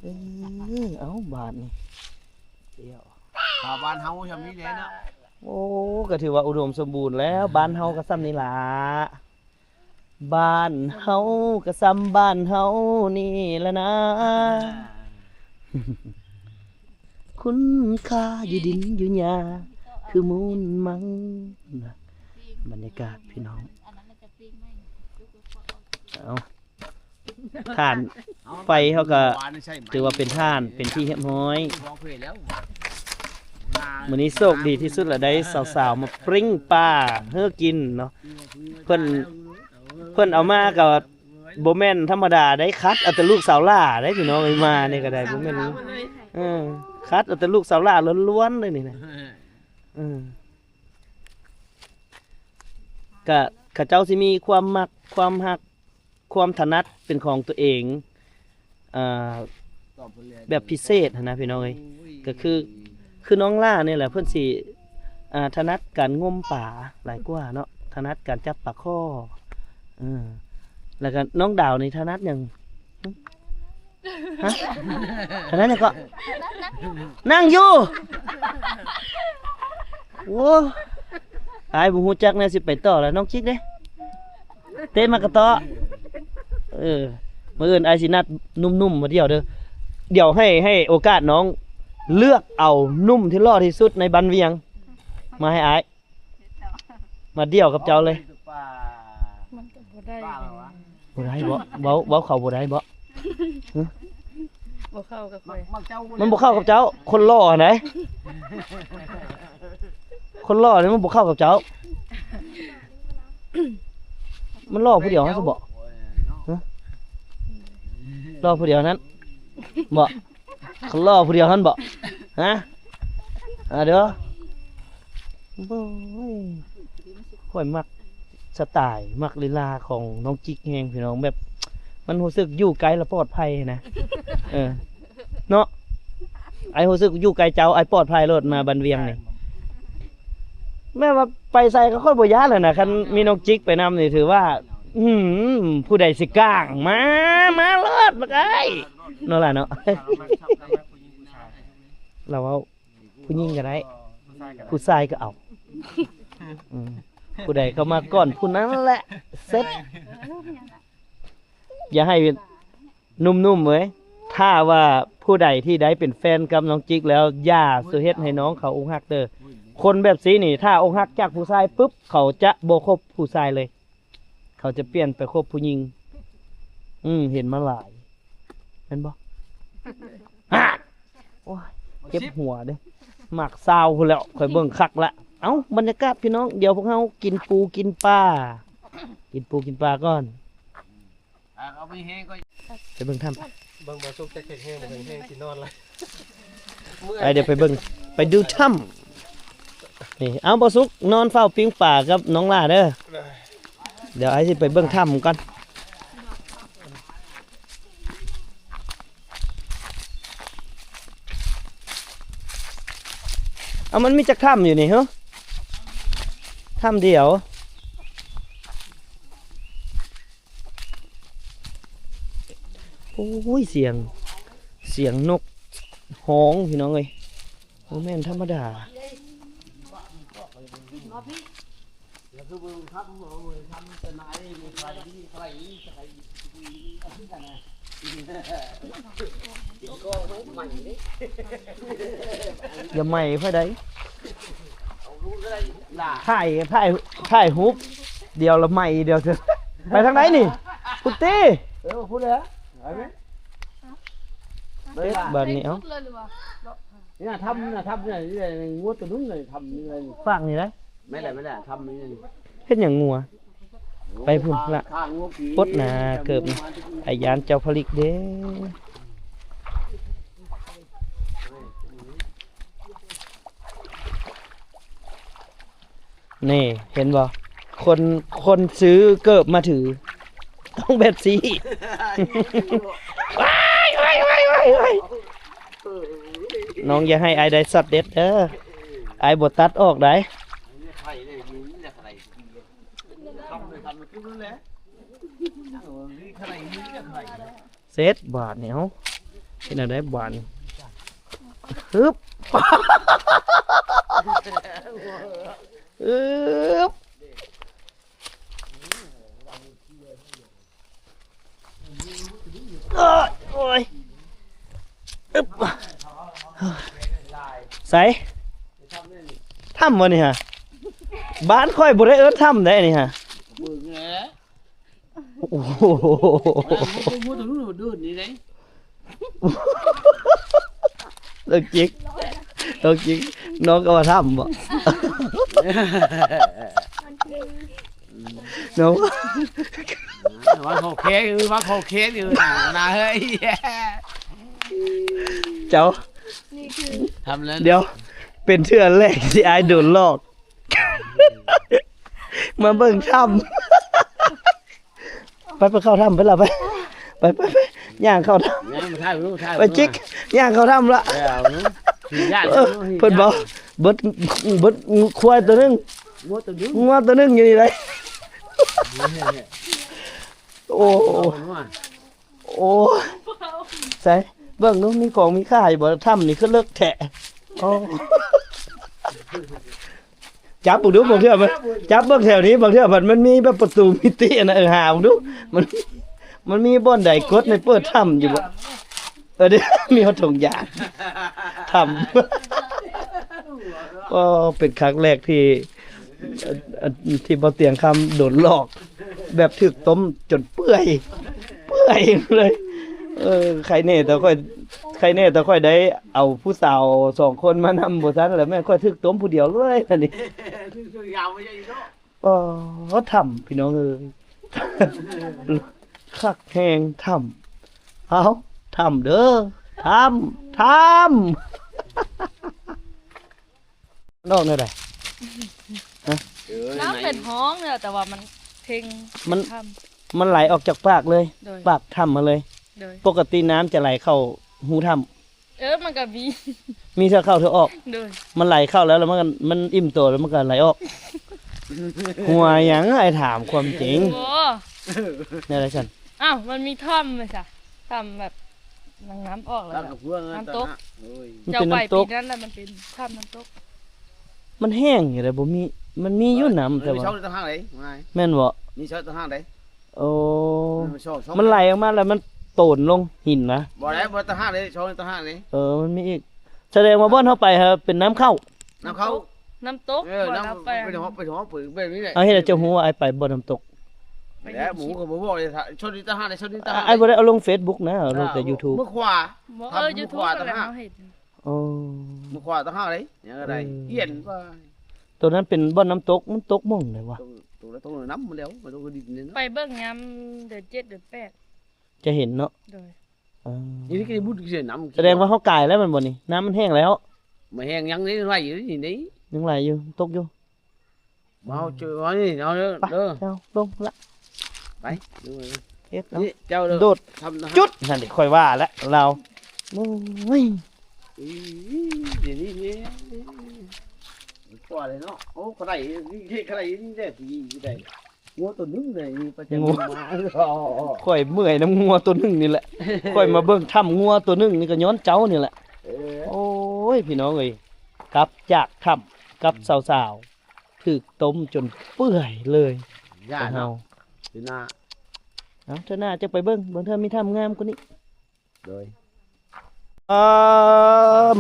ເອີ ເອົາບາດນີ້ ເອົາ ບ້ານເຮົາຊ່ຳນີ້ແຫຼະເນາະ. ໂອ້ ກໍຖືວ່າອຸດົມສົມບູນແລ້ວ ບ້ານເຮົາກໍຊ່ຳນີ້ລະ ບ້ານເຮົາກໍຊ່ຳບ້ານເຮົານີ້ລະນາ. ຄຸນຄ່າຢູ່ດິນຢູ່ຫຍ້າ ຄືມູນມັງ. ບັນຍາກາດພີ່ນ້ອງ ເອົາ ຖ່ານໄຟເຮົາກໍຖືວ່າເປັນຖ່ານເປັນທີ່ຮຽບຮ້ອຍ. ມື້ນີ້ໂຊກດີທີ່ສຸດລະ ໄດ້ສາວໆມາປີ້ງປາເຮີກິນເນາະ. ເພິ່ນ ເພິ່ນເອົາມາກໍບໍ່ແມ່ນທຳມະດາໄດ໋ ຄັດເອົາແຕ່ລູກສາວຫຼ້າໄດ໋ພີ່ນ້ອງເອີຍ. ມານີ້ກໍໄດ້ ບໍ່ແມ່ນ ເອີ ຄັດເອົາແຕ່ລູກສາວຫຼ້າລ້ວນໆເລີຍນີ້ນະ. ເອີ ກະເຂົາເຈົ້າຊິມີຄວາມມັກຄວາມຮັກ ຄວາມຖະໜັດເປັນຂອງຕົວເອງ ອ່າ ແບບພິເສດຫັ້ນນະພີ່ນ້ອງເອີຍ. ກໍຄື ຄືນ້ອງຫຼ້ານີ້ແຫຼະ ເພິ່ນຊິ ອ່າ ຖະໜັດການງົມປາຫຼາຍກວ່າເນາະ ຖະໜັດການຈັບປາຄໍ່. ເອີ ແລ້ວກໍນ້ອງດາວນີ້ຖະໜັດຫຍັງ? ຮະ? ອັນນັ້ນຫຍັງເກາະ? ນັ່ງຢູ່. ໂອ້ ອ້າຍບໍ່ຮູ້ຈັກແນວຊິໄປຕໍ່ແລ້ວ. ນ້ອງຈິກເດ້? ເຕະໝາກກະຕໍ້. ເອີ ມື້ອື່ນອ້າຍຊິນັດໜຸ່ມໆມາດຽວເດີ. ດຽວໃຫ້ ໃຫ້ໂອກາດນ້ອງເລືອກເອົາໜຸ່ມທີ່ຫຼໍ່ທີ່ສຸດໃນບ້ານວຽງ ມາໃຫ້ອ້າຍ. ມາດຽວກັບເຈົ້າເລີຍ. ມັນກໍບໍ່ໄດ້ ບໍ່ໄດ້ບໍ? ເວົ້າ ເວົ້າເຂົາບໍ່ໄດ້ບໍ? ບໍ່ເຂົ້າກັບຂ້ອຍ ມັນບໍ່ເຂົ້າກັບເຈົ້າ. ຄົນຫຼໍ່ຫັ້ນໃດ໋ ຄົນຫຼໍ່ນີ້ມັນບໍ່ເຂົ້າກັບເຈົ້າ. ມັນຫຼໍ່ຜູ້ດຽວຫັ້ນຊັ້ນບໍ? ຮະ? ຫຼໍ່ຜູ້ດຽວນັ້ນບໍ? ເຂົາຫຼໍ່ຜູ້ດຽວຫັ້ນບໍ? ຮະ? ອ່າ ເດີ ໂອ້ຍ ຂ້ອຍມັກສະໄຕລ໌ ມັກລີລາຂອງນ້ອງຈິກແຮງພີ່ນ້ອງ. ແບບ ມັນຮູ້ສຶກຢູ່ໃກ້ແລ້ວປອດໄພນະ. ເອີ ເນາະ ອ້າຍຮູ້ສຶກຢູ່ໃກ້ເຈົ້າ ອ້າຍປອດໄພໂລດ ມາບ້ານວຽງນີ້. ແມ່ນວ່າໄປໃສກໍຂ້ອຍບໍ່ຢ້ານແລ້ວນະ ຄັນມີນ້ອງຈິກໄປນຳນີ້ ຖືວ່າ ອືມ ຜູ້ໃດຊິກ້າງ ມາ ມາໂລດບັກອ້າຍ ເນາະຫຼ້າເນາະ. ລາວເວົ້າ ຜູ້ຍິງກໍໄດ້ ຜູ້ຊາຍກໍເອົາ ອືມ ຜູ້ໃດເຂົ້າມາກ່ອນຜູ້ນັ້ນແຫຼະ ເສັດ. ຢ່າໃຫ້ ໜຸ່ມໆເອີຍ ຖ້າວ່າຜູ້ໃດທີ່ໄດ້ເປັນແຟນກັບນ້ອງຈິກແລ້ວ ຢ່າສູ່ເຮັດໃຫ້ນ້ອງເຂົາອົກຫັກເດີ້. ຄົນແບບຊີ້ນີ້ ຖ້າອົກຫັກຈາກຜູ້ຊາຍປຶບ ເຂົາຈະບໍ່ຄົບຜູ້ຊາຍເລີຍ ເຂົາຈະປ່ຽນໄປຄົບຜູ້ຍິງ. ອືມ ເຫັນມາຫຼາຍ ແມ່ນບໍ່? ຮາດ ໂອ້ຍ ເຈັບຫົວເດ້ ໝາກຊາວພຸ້ນແລ້ວ ຂ້ອຍເບິ່ງຄັກລະ. ເອົ້າ ບັນຍາກາດພີ່ນ້ອງ ດຽວພວກເຮົາກິນປູກິນປາ ກິນປູກິນປາກ່ອນ. ອ່າ ເອົາມີແຮງກໍ ໄປເບິ່ງຖ້ຳ ເບິ່ງບໍ່ສຸກຈະແຂງແຮງບໍ່ແຂງແຮງ ຊິນອນລະ ເມື່ອຍ ໄປ ດຽວໄປເບິ່ງ ໄປດູຖ້ຳນີ້. ເອົາ ບໍ່ສຸກນອນເຝົ້າປີ້ງປາກັບນ້ອງຫຼ້າເດີ້ ດຽວອ້າຍຊິໄປເບິ່ງຖ້ຳກ່ອນ. ເອົາ ມັນມີຈັກຖ້ຳຢູ່ນີ້ ຮະ? ຖ້ຳດຽວ. ໂອ້ຍ ສຽງ ສຽງນົກຮ້ອງພີ່ນ້ອງເອີຍ ບໍ່ແມ່ນທຳມະດາ. ຢ່າໃໝ່ຂ້ອຍໄດ໋ ຖ່າຍ ຖ່າຍ ຖ່າຍຮູບດຽວລະໃໝ່ດຽວເທື່ອ. ໄປທາງໃດນີ້? ພຸ້ນຕິ ເອີ ພຸ້ນແຫຼະ ໄປເວີຍ ເຈັບບາດນີ້. ເອົ້າ ນີ້ນະ ຖ້ຳນີ້ນະ ຖ້ຳນີ້ນະ ງົວໂຕໜຶ່ງນະ ຖ້ຳນີ້ນະ ຟາກນີ້ໄດ໋. ແມ່ນແຫຼະ ແມ່ນແຫຼະ ຖ້ຳນີ້ ເຮັດຫຍັງງົວ? ໄປພຸ້ນລະ ປົດໜ້າເກີບ ອ້າຍຢ້ານເຈົ້າຜະລິກເດ້. ນີ້ ເຫັນບໍ່? ຄົນ ຄົນຊື້ເກີບມາຖື ຕ້ອງແບບຊີ້. ວ້າຍ ວ້າຍ ວ້າຍ ວ້າຍ ນ້ອງຢ່າໃຫ້ອ້າຍໄດ້ຊັອດເດັດເດີ ອ້າຍບໍ່ຕັດອອກໄດ໋. ເສັດບາດນີ້ ເຮົາເຮັດແນວໃດບາດນີ້? ຮຶບ ຮຶບ ໂອ້ຍ ໂອ້ຍ ອຶບ ໃສ ຖ້ຳບໍ່ນີ້ຫະ? ບ້ານຂ້ອຍບໍ່ໄດ້ເອີ້ນຖ້ຳໃດນີ້ຫະ. ໂອ້ໂຫ ເອີ ມັນບໍ່ຮູ້ຕົງນັ້ນໂດດນີ້ເດ້. ເລື່ອງຈິງ ເລື່ອງຈິງ ນ້ອງກໍວ່າຖ້ຳບໍ? ນ້ອງ ວ່າຂໍແຄນ ວ່າຂໍແຄນຢູ່ນະເຮີ້ຍ. ເຈົ້າ ນີ້ຄື ຖ້ຳນັ້ນ ດຽວ ເປັນເທື່ອແລກທີ່ອ້າຍໂດນຫຼອກ ມາເບິ່ງຖ້ຳ. ໄປ ໄປເຂົ້າຖ້ຳໄປລະ ໄປ ໄປ ໄປ ໄປ ຍ່າງເຂົ້າຖ້ຳ ຍ່າງມາຖ່າຍຮູບ ຖ່າຍຮູບ ໄປຈິກ ຍ່າງເຂົ້າຖ້ຳລະ. ເອີ ເພິ່ນບອກ ເບິດ ເບິດຄວາຍໂຕໜຶ່ງ ງົວໂຕໜຶ່ງ ງົວໂຕໜຶ່ງຢູ່ນີ້ໄດ໋. ໂອ້ ໂອ້ ໃສ ເບິ່ງດູ ມີຂອງມີຄ່າຢູ່ບໍ່? ຖ້ຳນີ້ຄືເລິກແທ້. ໂອ້ ຈັບເບິ່ງດູ ບາງເທື່ອມັນ ຈັບເບິ່ງແຖວນີ້ ບາງເທື່ອມັນ ມັນມີແບບປະຕູມິຕິອັນນັ້ນ ເອີ ຫາເບິ່ງດູ ມັນ ມັນມີບ່ອນໃດກົດໃນເປີດຖ້ຳຢູ່ບໍ່? ເອີ ເດ້ ມີຮອດຖົງຢາງ ຖ້ຳ. ໂອ້ ເປັນຄັ້ງແລກທີ່ ທີ່ບໍ່ຕຽງຄຳໂດນຫຼອກ ແບບຖືກຕົ້ມຈົນເປື່ອຍ ເປື່ອຍເລີຍ. ເອີ ໄຄແນ່ແຕ່ຂ້ອຍ ໄຄແນ່ແຕ່ຂ້ອຍໄດ້ເອົາຜູ້ສາວສອງຄົນມານຳ ບໍ່ຊັ້ນແລ້ວແມ່ນຂ້ອຍຖືກຕົ້ມຜູ້ດຽວເລີຍອັນນີ້. ອໍ ຖ້ຳ ພີ່ນ້ອງເອີຍ ຄັກແຮງຖ້ຳ. ເອົ້າ ຖ້ຳເດີ ຖ້ຳ ຖ້ຳ. ມັນອອກແນວໃດ? ຮະ? ເອີ ນ້ຳເປັນຫ້ອງແລ້ວ ແຕ່ວ່າມັນເພັງ ມັນ ຖ້ຳ ມັນໄຫຼອອກຈາກປາກເລີຍ ໂດຍ ປາກຖ້ຳມາເລີຍ. ໂດຍ ປົກກະຕິນ້ຳຈະໄຫຼເຂົ້າຮູຖ້ຳ. ເອີ ມັນກໍມີ ມີເທື່ອເຂົ້າເທື່ອອອກ. ໂດຍ ມັນໄຫຼເຂົ້າແລ້ວ ແລ້ວມັນກໍ ມັນອີ່ມໂຕແລ້ວມັນກໍໄຫຼອອກ. ຫົວຫຍັງ? ອ້າຍຖາມຄວາມຈິງ. ໂອ້ ແນວໃດຊັ້ນ? ອ້າວ ມັນມີຖ້ຳແມ່ນຊະ ຖ້ຳແບບ ນ້ຳອອກແລ້ວ ນ້ຳຕົກ. ໂອ້ຍ ມັນເປັນນ້ຳຕົກ. ເຈົ້າໄປປີນັ້ນລະ ມັນເປັນຖ້ຳນ້ຳຕົກ. ມັນແຫ້ງຢູ່ເດ້ ບໍ່ມີ ມັນມີຢູ່ນ້ຳ ແຕ່ວ່າ ມີຊ່ອງຕ່າງຫາກເດ້. ແມ່ນບໍ່? ມີຊ່ອງຕ່າງຫາກເດ້. ໂອ້ ມັນໄຫຼອອກມາແລ້ວມັນໂຕນລົງຫີນນະ. ບໍ່ໄດ້ ບໍ່ຕ່າງຫາກເດ້ ຊ່ອງຕ່າງຫາກເດ້. ເອີ ມັນມີອີກ ສະແດງວ່າບ່ອນເຮົາໄປຫັ້ນເປັນນ້ຳເຂົ້າ ນ້ຳເຂົ້າ ນ້ຳຕົກ. ເອີ ນ້ຳ ໄປ ໄປເທາະ ໄປເທາະ ໄປແບບນີ້ແຫຼະ. ເອົາ ເຮັດໃຫ້ເຈົ້າຮູ້ວ່າອ້າຍໄປບ່ອນນ້ຳຕົກ. ແລ້ວໝູກໍບໍ່ບອກເລີຍ ຊ່ອງນີ້ຕ່າງຫາກເດ້ ຊ່ອງນີ້ຕ່າງຫາກ. ອ້າຍບໍ່ໄດ້ເອົາລົງເຟສບຸກນະ ເອົາລົງແຕ່ຢູທູບ. ເມື່ອຂວາ ເອີ ຢູທູບ ເມື່ອຂວາຕ່າງຫາກ. ໂອ້ ເມື່ອຂວາຕ່າງຫາກເດ້ ຍັງໄດ້ ອືມ ອຽນວ່າ ໂຕນັ້ນເປັນບ່ອນນ້ຳຕົກ ມັນຕົກໝ່ອງໃດວະ? ຕົກ ຕົກ ຕົກນ້ຳໝົດແລ້ວ ມັນຕົກດິນນີ້ເນາະ. ໄປເບິ່ງຍາມເດືອນເຈັດເດືອນແປດ ຈະເຫັນເນາະ. ໂດຍ ເອີ ນີ້ກໍບຸດເສຍນ້ຳ. ສະແດງວ່າເຮົາກາຍແລ້ວແມ່ນບໍ່ນີ້? ນ້ຳມັນແຫ້ງແລ້ວ. ບໍ່ແຫ້ງ ຍັງໄດ້ໄຫຼຢູ່ນີ້ ຍັງໄຫຼຢູ່ ຕົກຢູ່. ເອົາ ເຈີ ເອົານີ້ ເອົາເດີ ໄປ ເດີ ເຈົ້າລົງລະ ໄປ ເຮັດເອົາ ນີ້ເຈົ້າເດີ ໂດດ ທຳ ຈຸດ ຫັ້ນເດ ຂ້ອຍວ່າແລ້ວລາວ. ໂອ້ຍ ອີ ດຽວນີ້ນີ້ ພໍແລ້ວເນາະ. ໂອ້ ຂ້ອຍໄດ້ ນີ້ ຂ້ອຍໄດ້ ນີ້ໄດ້ ນີ້ໄດ້ ງົວໂຕໜຶ່ງເດ ນີ້ປະຈຳ ງົວ ມາ. ຂ້ອຍເມື່ອຍນຳງົວໂຕໜຶ່ງນີ້ແຫຼະ ຂ້ອຍມາເບິ່ງຖ້ຳງົວໂຕໜຶ່ງນີ້ກໍຍ້ອນເຈົ້ານີ້ແຫຼະ. ເອີ ໂອ້ຍ ພີ່ນ້ອງເອີຍ ກັບຈາກຖ້ຳກັບສາວໆ ຖືກຕົ້ມຈົນເປື່ອຍເລີຍ ຢ້ານເນາະ ເຮົາ. ເທື່ອໜ້າ ເອົາ ເທື່ອໜ້າຈະໄປເບິ່ງ ບາງເທື່ອມີຖ້ຳງາມກວ່ານີ້. ໂດຍ ເອີ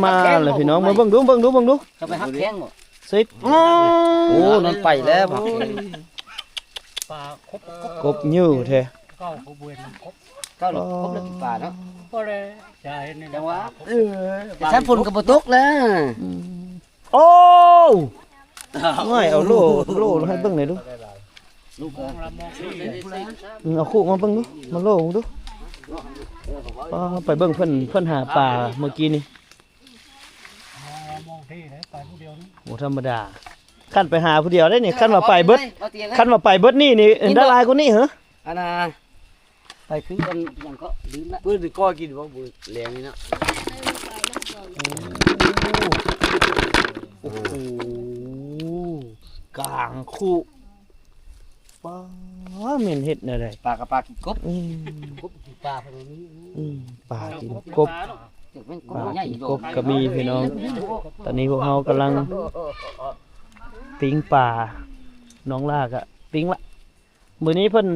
ມາແລ້ວພີ່ນ້ອງ ມາເບິ່ງດູ ເບິ່ງດູ ເບິ່ງດູ ເຈົ້າໄປຮັກແຂ້ງບໍ່? ເສັດ ໂອ້ ໂອ້ ນັ້ນໄປແລ້ວ ໂອ້ຍ ປາຄົບ ກົບຢູ່ແທ້ ເກົ້າກໍບໍ່ເຫັນມັນຄົບ ເກົ້າ ຄົບແລ້ວກິນປາເນາະ ບໍ່ໄດ້ຈະເຫັນນີ້ ຈັງຫວະ ເອີ ແຕ່ຝົນກໍບໍ່ຕົກແລ້ວ ອືມ. ໂອ້ ໂອ້ຍ ເອົາໂລ່ ໂລ່ໃຫ້ເບິ່ງໜ່ອຍດູ ລູກເອີຍ ອືມ ເອົາຄຸມາເບິ່ງດູ ມາໂລ່ເບິ່ງດູ. ປ້າ ໄປເບິ່ງເພິ່ນ ເພິ່ນຫາປາມື້ກີ້ນີ້ ບໍ່ທຳມະດາ ຄັນໄປຫາຜູ້ດຽວໄດ້ນີ້ ຄັນວ່າໄປເບິດ ຄັນວ່າໄປເບິດນີ້ນີ້ ອັນຕະລາຍກວ່ານີ້ເຫີ. ອັນນ່າ ໄປຄືອັນຫຍັງເກາະ ລືມລະ ເພິ່ນຊິກໍກິນບໍ່ມື້ແລງນີ້ເນາະ. ໂອ້ໂຫ ກາງຄຸ ປ້າ ແມ່ນເຮັດແນວໃດ ປາກະປາກິນກົບ ອືມ ກົບກິນປາເພິ່ນມີ ອືມ ປາກິນກົບ ປາກິນກົບກໍມີພີ່ນ້ອງ. ຕອນນີ້ພວກເຮົາກຳລັງປີ້ງປາ ນ້ອງຫຼ້າກະປີ້ງລະ. ມື້ນີ້ເພິ່ນ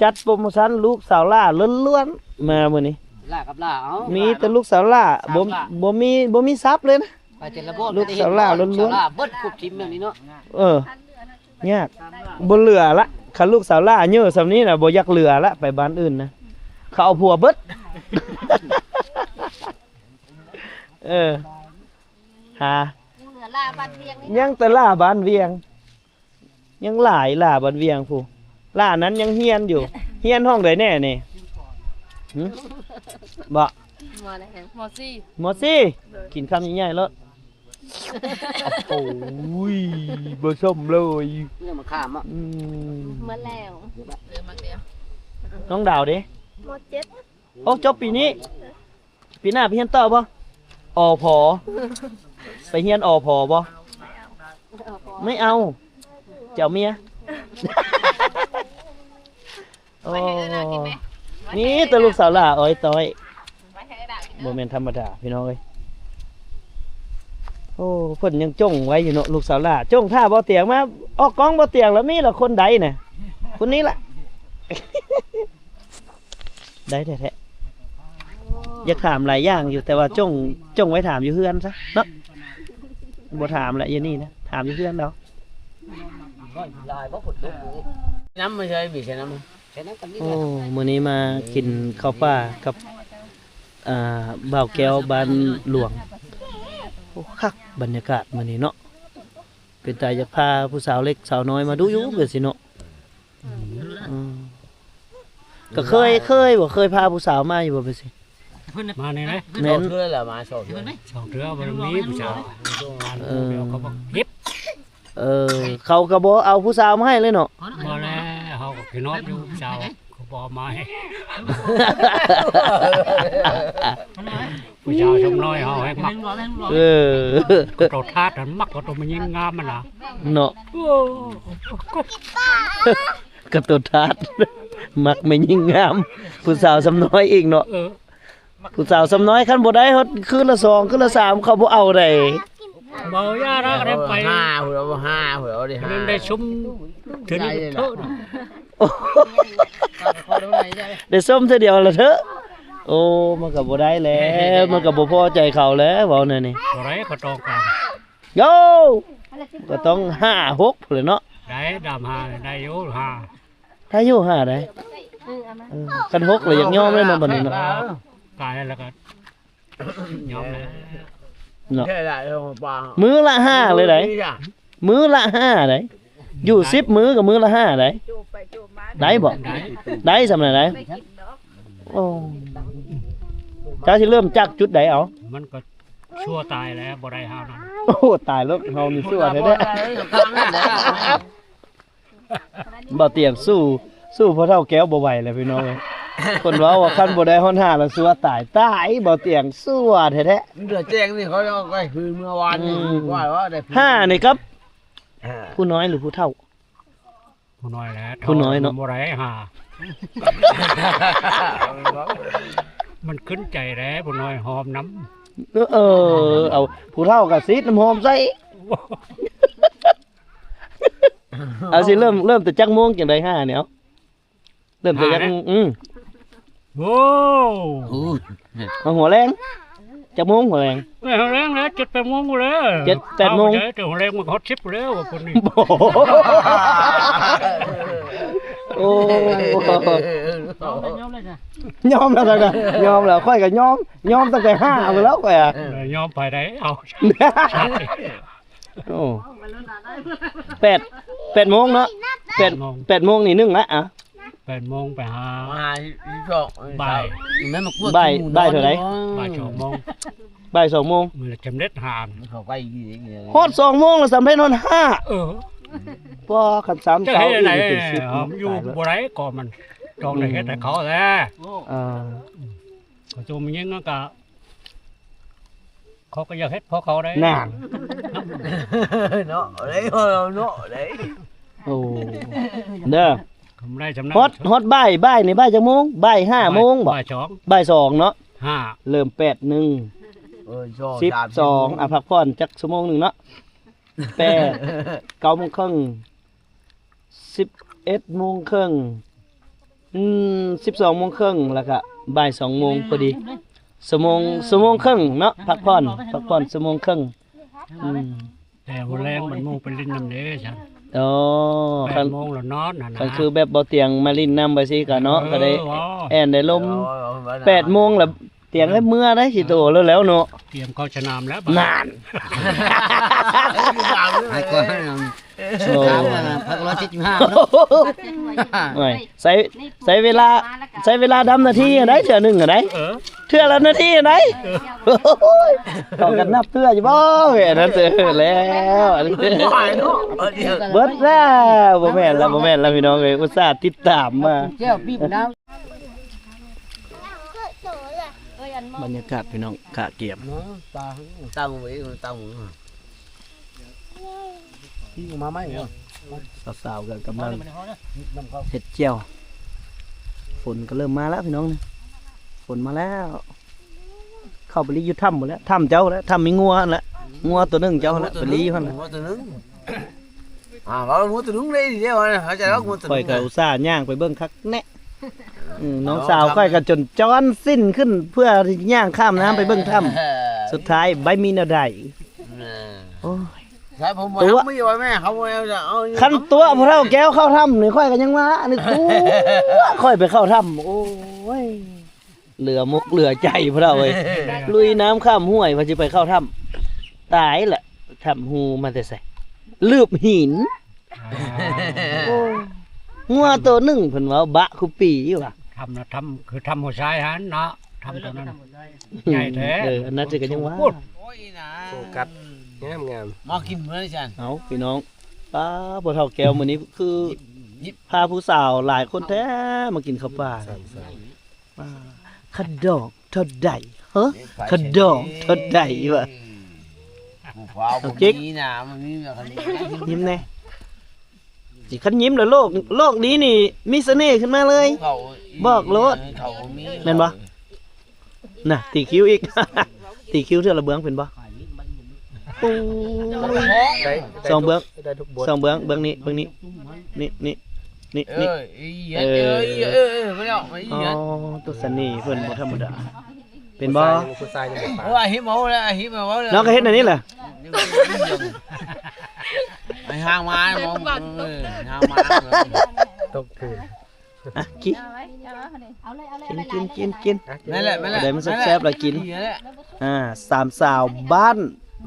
ຈັດໂປຣໂມຊັນລູກສາວຫຼ້າລ້ວນໆ ມາມື້ນີ້ ຫຼ້າກັບຫຼ້າ ເອົາ ມີແຕ່ລູກສາວຫຼ້າ ບໍ່ ສາວຫຼ້າ ບໍ່ມີ ບໍ່ມີສັບເລີຍນະ ໄປແຕ່ລະບ່ອນ ລູກສາວຫຼ້າລ້ວນໆ ສາວຫຼ້າເບິດຄົບທີມແບບນີ້ເນາະ. ເອີ ຍາກ ບໍ່ເຫຼືອລະ ຄັນລູກສາວຫຼ້າເຍີສ່ຳນີ້ນະ ບໍ່ຢາກເຫຼືອລະ ໄປບ້ານອື່ນນະ ເຂົາເອົາຜົວເບິດ. ເອີ ຫາ ຍັງເຫຼືອຫຼ້າບ້ານວຽງນີ້ ຍັງແຕ່ຫຼ້າບ້ານວຽງ. ຍັງຫຼາຍຫຼ້າບ້ານວຽງພຸ້ນ ຫຼ້ານັ້ນຍັງຮຽນຢູ່ ຮຽນຫ້ອງໃດແດ່ນີ້ ຫຶ ບໍ່ ມໍສີ່ ມໍສີ່ ກິນຄຳໃຫຍ່ໆໂລດ. ໂອ້ຍ ບໍ່ສົມເລີຍ ຍັງມາຂ້າມເນາະ ອືມ ໝົດແລ້ວ ນ້ອງດາວເດ ມໍເຈັດ ໂອ້ ຈົບປີນີ້ ປີໜ້າໄປຮຽນຕໍ່ບໍ່? ອພ ໄປຮຽນ ອພ ບໍ່? ໄມ່ເອົາ ເຈົ້າເມຍ ໂອ້ ມີແຕ່ລູກສາວຫຼ້າອ້ອຍຕ້ອຍ ບໍ່ແມ່ນທຳມະດາພີ່ນ້ອງເອີຍ. ໂອ້ ເພິ່ນຍັງຈົ່ງໄວ້ຢູ່ເນາະ ລູກສາວຫຼ້າ ຈົ່ງຖ້າບໍ່ຕຽງມາ ອອກກ້ອງບໍ່ຕຽງແລ້ວ ມີລະຄົນໃດນະ ຄົນນີ້ລະ. ໄດ້ແທ້ໆ ຢາກຖາມຫຼາຍຢ່າງຢູ່ ແຕ່ວ່າຈົ່ງ ຈົ່ງໄວ້ຖາມຢູ່ເຮືອນຊະເນາະ ບໍ່ຖາມແຫຼະ ຢູ່ນີ້ນະ ຖາມຢູ່ເຮືອນເອົາ. ນ້ຳມາໃສ່ບີໃສ່ນ້ຳ ໃສ່ນ້ຳກັນນີ້ ໂອ້ ແຫຼະ ມື້ນີ້ມາກິນເຂົ້າປ່າກັບ ອ່າ ບ່າວແກ້ວບ້ານຫຼວງ. ໂອ້ ຄັກບັນຍາກາດມື້ນີ້ເນາະ ເປັນຕາຢາກພາຜູ້ສາວເລັກສາວນ້ອຍມາດູຢູ່ເປັນຊິເນາະ. ອືມ ກໍເຄີຍ ເຄີຍບໍ່ ເຄີຍພາຜູ້ສາວມາຢູ່ບໍ່ເປັນຊິ? ມານີ້ນະ ແມ່ນ ສອງເທື່ອລະ ມາສອງເທື່ອ ສອງເທື່ອບໍ່ມີຜູ້ສາວ ເອີ ເຂົາບໍ່ເກັບ ເອີ ເຂົາກໍບໍ່ເອົາຜູ້ສາວມາໃຫ້ເລີຍເນາະ. ບໍ່ແລ້ວ ເຮົາກໍຄິດຮອດຢູ່ຜູ້ສາວ ບໍ່ມາ ຜູ້ສາວຊຳນ້ອຍເຮົາແຮງມັກ ເອີ ໂຕທາດຫັ້ນມັກ ໂຕແມ່ຍິງງາມຫັ້ນນະ ເນາະ ໂອ້ ກະໂຕທາດ ມັກແມ່ຍິງງາມ ຜູ້ສາວຊຳນ້ອຍອີກເນາະ ເອີ ຜູ້ສາວຊຳນ້ອຍ ຄັນບໍ່ໄດ້ຮອດຄືນລະສອງ ຄືນລະສາມ ເຂົາບໍ່ເອົາໃດ ເວົ້າຢ່າລະ ໄດ້ໄປ ຫ້າພຸ້ນ ເອົາຫ້າພຸ້ນ ເອົາໄດ້ຫ້າ ໄດ້ຊຸມເທື່ອນີ້ເທີະ ໄດ້ຊົມເທື່ອດຽວລະເທີະ ໂອ້ ມັນກໍບໍ່ໄດ້ແຫຼະ ມັນກໍບໍ່ພໍໃຈເຂົາແຫຼະ ເວົ້າແນວນີ້ ບໍ່ໄດ້ ເຂົາຕ້ອງການ ໂຢ ກໍຕ້ອງຫ້າຫົກພຸ້ນແຫຼະເນາະ ໄດ້ດຳຫ້າ ໄດ້ຢູ່ຫ້າ ໄດ້ຢູ່ຫ້າໄດ໋ ເອີ ເອີ ຄັນຫົກລະຢາກຍອມແລ້ວເນາະ ບັດນີ້ເນາະ ກາຍແລ້ວກໍຍອມແລ້ວເນາະ ມື້ລະຫ້າເລີຍໄດ໋ ມື້ລະຫ້າໄດ໋ ຢູ່ສິບມື້ກໍມື້ລະຫ້າໄດ໋ ໄດ້ບໍ່ ໄດ້ ໄດ້ສ່ຳນັ້ນໄດ໋ ໂອ້ ເຈົ້າຊິເລີ່ມຈາກຈຸດໃດເອົາ ມັນກໍຊົ່ວຕາຍແລ້ວ ບໍ່ໄດ້ເຮົານັ້ນ ໂອ້ ຕາຍແລ້ວ ເຮົານີ້ຊົ່ວແທ້ໆ ບ່າວຕຽງສູ້ ສູ້ພໍ່ເຖົ້າແກ້ວບໍ່ໄຫວແລ້ວພີ່ນ້ອງເອີຍ ເພິ່ນເວົ້າວ່າຄັນບໍ່ໄດ້ຮອດຫ້າລະຊົ່ວຕາຍ ຕາຍ ບ່າວຕຽງຊົ່ວແທ້ໆ ເດືອແຈ້ງນີ້ເຂົາເອົາໄປຄືນເມື່ອວານນີ້ ອືມ ວ່າວ່າໄດ້ ຫ້ານີ້ກັບ ຫ້າ ຜູ້ນ້ອຍຫຼືຜູ້ເຖົ້າ ຜູ້ນ້ອຍແຫຼະ ຜູ້ນ້ອຍເນາະ ບໍ່ໄດ້ຫາ ມັນຂຶ້ນໃຈແຫຼະ ຜູ້ນ້ອຍຫອມນຳ ເອີ ເອີ ເອົາ ຜູ້ເຖົ້າກໍສີດນ້ຳຫອມໃສ່ ເອົາຊິເລີ່ມ ເລີ່ມແຕ່ຈັກໂມງຈັ່ງໃດຫານີ້ ເອົາ ເລີ່ມແຕ່ຈັກໂມງ ຫ້າແຫຼະ ອືມ ໂອ້ ໂອ້ຍ ເອົາຫົວແລງ ຈັກໂມງຫົວແລງ ເອີ ຫົວແລງແຫຼະ ເຈັດແປດໂມງພຸ້ນແຫຼະ ເຈັດແປດໂມງ ເອົາ ແຕ່ຫົວແລງມັນຮອດສິບພຸ້ນແລ້ວ ວ່າຄົນນີ້ ໂອ້ ຍອມແລ້ວ ຍອມແລ້ວ ຂ້ອຍກໍຍອມ ຍອມຕັ້ງແຕ່ຫ້າພຸ້ນແລ້ວຂ້ອຍ ເອີ ຍອມໄປໄດ້ ເອົາ ໂອ້ ແປດ ແປດໂມງເນາະ ແປດ ແປດໂມງນີ້ໜຶ່ງລະ ອ່ະ ແປດໂມງໄປຫາ ມາຫາທີ່ຊອກ ບ່າຍ ແມ່ນມາກວດ ບ່າຍ ບ່າຍເທົ່າໃດ ບ່າຍສອງໂມງ ບ່າຍສອງໂມງ ມື້ລະສຳເລັດຫ້າ ເຂົ້າໄປອີກ ຮອດສອງໂມງລະສຳເລັດຮອດຫ້າ ເອີ ພໍຄັນສາມເສົາອີກເປັນສິບ ຢູ່ບໍ່ໄດ້ກໍມັນ ຕ້ອງໄດ້ເຮັດໃຫ້ເຂົາແຫຼະ ອ່າ ເຂົາໂຈມຍິງກໍ ເຂົາກໍຢາກເຮັດເພາະເຂົາໄດ້ ນັ້ນ ເນາະ ເດ້ ເນາະ ເດ້ ໂອ້ ເດີ ຮອດ ຮອດບ່າຍ ບ່າຍນີ້ບ່າຍຈັກໂມງ? ບ່າຍຫ້າໂມງບໍ? ບ່າຍສອງ ບ່າຍສອງເນາະ ຫ້າ ເລີ່ມແປດໜຶ່ງ ເອີ ສິບສອງ ອ່ະ ພັກຜ່ອນຈັກຊົ່ວໂມງໜຶ່ງເນາະ ແປດ ເກົ້າໂມງເຄິ່ງ ສິບເອັດໂມງເຄິ່ງ ອືມ ສິບສອງໂມງເຄິ່ງ ແລ້ວກະບ່າຍສອງໂມງພໍດີ ຊົ່ວໂມງ ຊົ່ວໂມງເຄິ່ງເນາະ ພັກຜ່ອນ ພັກຜ່ອນຊົ່ວໂມງເຄິ່ງ ອືມ ແຕ່ຫົວແລງບັດໝູ່ໄປຫຼິ້ນນຳເດ້ຊັ້ນ ອໍ ແປດໂມງລະນອນຫັ້ນນະ ຄັນຄືແບບບໍ່ຕຽງມາຫຼິ້ນນຳໄປຊີ້ກະເນາະ ເອີ ກໍໄດ້ແອນໄດ້ລົມ ເອີ ແປດໂມງລະ ຕຽງໃຫ້ເມືອໄດ້ຊິໂຕແລ້ວໆເນາະ ຕຽມເຂົ້າສະໜາມແລ້ວ ນັ້ນ ໃຫ້ກ່ອນ ໂອ້ ພັກຮ້ອຍເຈັດສິບຫ້າເນາະ ໂອ້ຍ ໃຊ້ ໃຊ້ເວລາ ໃຊ້ເວລາດຳນາທີຫັ້ນໃດ ເທື່ອໜຶ່ງຫັ້ນໃດ ເອີ ເທື່ອລະນາທີຫັ້ນໃດ ເອີ ເຂົາກັນນັບເທື່ອຢູ່ບໍ່ ເອີ ອັນນັ້ນເອີ ແລ້ວ ອັນນີ້ ເບິດແລ້ວ ບໍ່ແມ່ນລະ ບໍ່ແມ່ນລະ ພີ່ນ້ອງເອີຍ ອຸດສ່າຕິດຕາມມາ ແຈ່ວປີບນ້ຳ ບັນຍາກາດພີ່ນ້ອງ ກະກຽມ ຕັ້ງໄວ້ ຕັ້ງ ມາໃໝ່ ສາວໆກໍກຳລັງເຮັດແຈ່ວ ຝົນກໍເລີ່ມມາແລ້ວພີ່ນ້ອງ ຝົນມາແລ້ວ ເຂົ້າໄປລີ້ຢູ່ຖ້ຳພຸ້ນແຫຼະ ຖ້ຳເຈົ້າແຫຼະ ຖ້ຳມີງົວຫັ້ນແຫຼະ ງົວໂຕໜຶ່ງເຈົ້າຫັ້ນແຫຼະ ໄປລີ້ຢູ່ຫັ້ນແຫຼະ ງົວໂຕໜຶ່ງ ອ່າ ເວົ້າງົວໂຕໜຶ່ງເດ້ ດຽວເຮົາຈະເລົ່າງົວໂຕໜຶ່ງ ຂ້ອຍກໍອຸດສ່າຍ່າງໄປເບິ່ງຄັກແນ່ ອືມ ນ້ອງສາວຂ້ອຍກໍຈົນຈ້ອນສິ້ນຂຶ້ນ ເພື່ອທີ່ຍ່າງຂ້າມນ້ຳໄປເບິ່ງຖ້ຳ ສຸດທ້າຍບໍ່ມີແນວໃດ ໂອ້ຍ ໃຊ່ ຜົມບໍ່ທັນມີວ່າແມ່ ເຂົາບໍ່ເອົາ ຄັນຕົວະຜູ້ເຖົ້າແກ້ວເຂົ້າຖ້ຳນີ້ ຂ້ອຍກໍຍັງວ່າ ອັນນີ້ຕົວະຂ້ອຍໄປເຂົ້າຖ້ຳ ໂອ້ຍ ເຫຼືອມົກເຫຼືອໃຈພວກເຮົາເອີຍ ລຸຍນ້ຳຂ້າມຫ້ວຍວ່າຊິໄປເຂົ້າຖ້ຳ ຕາຍລະ ຖ້ຳຮູມາແຕ່ໃສ ລືບຫີນ ອ່າ ໂອ້ ງົວໂຕໜຶ່ງເພິ່ນເວົ້າບະຄຸປີຢູ່ວ່າ ຖ້ຳນະ ຖ້ຳ ຄືຖ້ຳຫົວຊາຍຫັ້ນເນາະ ຖ້ຳໂຕນັ້ນ ໃຫຍ່ແທ້ ເອີ ອັນນັ້ນຊິກໍຍັງວ່າ ໂຟກັສ ງາມໆ ມາກິນມື້ນີ້ຊັ້ນ ເອົາ ພີ່ນ້ອງ ປ້າ ພໍ່ເຖົ້າແກ້ວມື້ນີ້ຄື ພາຜູ້ສາວຫຼາຍຄົນແທ້ມາກິນເຂົ້າປ່ານີ້. ອ່າ ຂະດອງເທົ່າໃດ? ຮະ? ຂະດອງເທົ່າໃດວະ? ຜູ້ພາວບໍ່ມີນະ ມັນມີແບບ ຍິ້ມແດ່. ຊິຄັນຍິ້ມແລ້ວໂລກ ໂລກນີ້ນີ້ມີສະເໜ່ຂຶ້ນມາເລີຍ. ບອກໂລດ ແມ່ນບໍ່? ນະ ຕີຄິວອີກ ຕີຄິວເທື່ອລະເບື້ອງເປັນບໍ່? ໂອ້ຍ ໄດ້ ໄດ້ ສອງເບື້ອງ ໄດ້ທຸກບົດ ສອງເບື້ອງ ເບື້ອງນີ້ ເບື້ອງນີ້ ນີ້ ນີ້ ນີ້ ເອີ ນີ້ ເອີ ເອີ ເອີ ເອີ ມາແລ້ວ ມາອີກ ອໍ ແລ້ວ ຕົວສະເໜ່ເພິ່ນບໍ່ທຳມະດາ ເປັນບໍ່? ຜູ້ຊາຍຍັງບໍ່ປານ ໂອ້ຍ ອາຫິມເອົາແລ້ວ ອາຫິມເອົາແລ້ວ ນ້ອງກໍເຮັດອັນນີ້ແຫຼະ ໄອ້ຫາງມາ ເອີ ຫາງມາ ຕົກຄືນ ອ່ະ ກິນ ເອົາເລີຍ ເອົາເລີຍ ກິນ ກິນ ກິນ ນັ້ນແຫຼະ ນັ້ນແຫຼະ ໄດ້ມັນແຊບໆລະກິນ ອ່າ ສາມສາວບ້ານ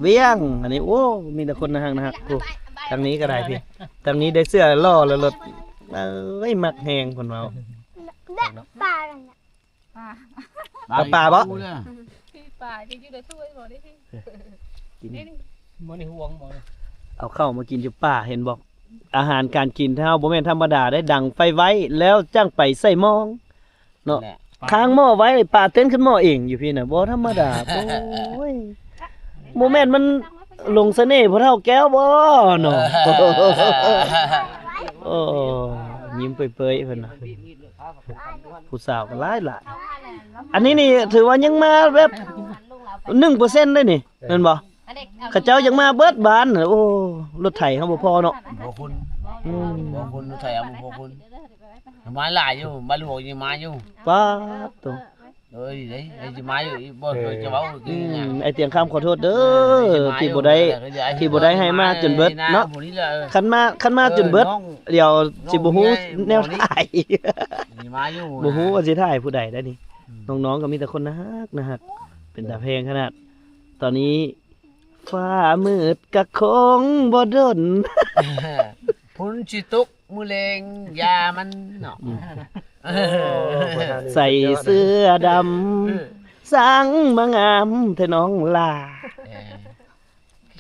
ວຽງ ອັນນີ້ ໂອ້ ມີແຕ່ຄົນໜ້າຮັກ ໜ້າຮັກ ໂອ້ ທາງນີ້ກໍໄດ້ພີ່ ທາງນີ້ໄດ້ເສື້ອຫຼໍ່ແລ້ວລົດ ເອີຍ ມັກແຮງເພິ່ນເວົ້າ ປາ ປາ ປາ ປາບໍ່? ປາ ຢູ່ໃນຖ້ວຍບໍ່ໄດ້ ກິນ ນີ້ ນີ້ ບໍ່ໄດ້ຫ່ວງບໍ່? ເອົາເຂົ້າມາກິນຢູ່ປ່າ ເຫັນບໍ່? ອາຫານການກິນເຮົາບໍ່ແມ່ນທຳມະດາເດ້ ດັງໄຟໄວ້ ແລ້ວຈັ່ງໄປໃສ່ໝ້ອງເນາະ ຄ້າງໝໍ້ໄວ້ ປາເຕັ້ນຂຶ້ນໝໍ້ເອງຢູ່ພີ້ນະ ບໍ່ທຳມະດາ ໂອ້ຍ ບໍ່ແມ່ນມັນຫຼົງສະເໜ່ພໍ່ເຖົ້າແກ້ວບໍ່ເນາະ? ໂອ້ ຍິ້ມເປີຍໆເພິ່ນນະ ຜູ້ສາວກໍຫຼາຍໆ ອັນນີ້ນີ້ຖືວ່າຍັງມາແບບໜຶ່ງເປີເຊັນເດ້ນີ້ ແມ່ນບໍ່? ເຂົາເຈົ້າຍັງມາເບິດບ້ານ ໂອ້ ລົດໄຖເຮົາບໍ່ພໍເນາະ ບໍ່ຄຸນ ອືມ ບໍ່ຄຸນ ລົດໄຖເຮົາບໍ່ພໍຄຸນ ມາຫຼາຍຢູ່ ມາຫຼວງຍັງມາຢູ່ ປາດໂຕ ເອີຍ ເດ້ ຊິມາຢູ່ ບໍ່ ເອີ ຈະເວົ້າ ອືມ ໄອ້ຕຽງຄຳຂໍໂທດເດີ ເອີ ທີ່ບໍ່ໄດ້ ເອີ ທີ່ບໍ່ໄດ້ໃຫ້ມາຈົນເບິດເນາະ ຄັນມາ ຄັນມາຈົນເບິດ ເອີ ດຽວຊິບໍ່ຮູ້ແນວຖ່າຍ ຊິມາຢູ່ ບໍ່ຮູ້ວ່າຊິຖ່າຍຜູ້ໃດໄດ໋ນີ້ ອືມ ນ້ອງໆກໍມີແຕ່ຄົນໜ້າຮັກ ໜ້າຮັກ ເປັນຕາແພງຂະໜາດ ຕອນນີ້ ຟ້າມືດກະຄົງບໍ່ດົນ ຝົນຊິຕົກມື້ແລງຢ່າມັນເນາະ ອືມ ໃສ່ເສື້ອດຳ ເອີ ຊ່າງມາງາມແທ້ນ້ອງຫຼ້າ ເອີ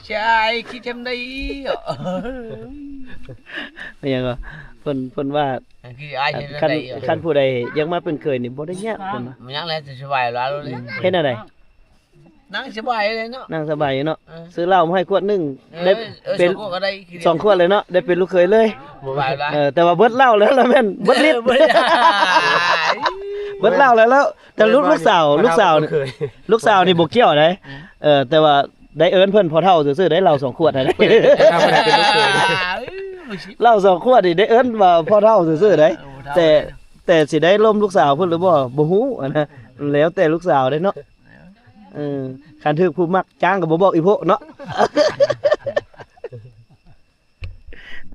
ຊາຍຄິດຈຳໄດ້ ອີ່ຫຍັງກໍ ເພິ່ນ ເພິ່ນວ່າ ອັນຄືອ້າຍ ຄັນ ຄັນຜູ້ໃດຢາກມາເປັນເຂີຍນີ້ບໍ່ໄດ້ຍາກ ເພິ່ນວ່າ ມັນຍັງແລະ ສະບາຍຫຼາຍເລີຍ ເຮັດແນວໃດ? ນັ່ງສະບາຍເລີຍເນາະ ນັ່ງສະບາຍເນາະ ເອີ ຊື້ເຫຼົ້າມາໃຫ້ຂວດໜຶ່ງ ເອີ ໄດ້ ເອີ ເປັນ ສອງຂວດກໍໄດ້ ສອງຂວດເລີຍເນາະ ໄດ້ເປັນລູກເຂີຍເລີຍ ສະບາຍຫຼາຍ ເອີ ແຕ່ວ່າເບິດເຫຼົ້າແລ້ວລະແມ່ນ ເບິດລິດ ເອີ ເບິດ ເບິດເຫຼົ້າແລ້ວ ແລ້ວ ແຕ່ລູກ ລູກສາວ ລູກສາວ ລູກສາວນີ້ບໍ່ກ່ຽວໃດ ອືມ ເອີ ແຕ່ວ່າໄດ້ເອີ້ນເພິ່ນພໍ່ເຖົ້າຊື່ໆ ໄດ້ເຫຼົ້າສອງຂວດຫັ້ນ ເອີ ເຫຼົ້າສອງຂວດນີ້ໄດ້ເອີ້ນວ່າພໍ່ເຖົ້າຊື່ໆໃດ ເອີ ແຕ່ ແຕ່ຊິໄດ້ລົມລູກສາວເພິ່ນຫຼືບໍ່ ບໍ່ຮູ້ຫັ້ນນະ ແລ້ວແຕ່ລູກສາວເດ້ເນາະ ເອີ ຄັນຖືກຜູ້ມັກຈ້າງກໍບໍ່ບອກອີ່ໂພະເນາະ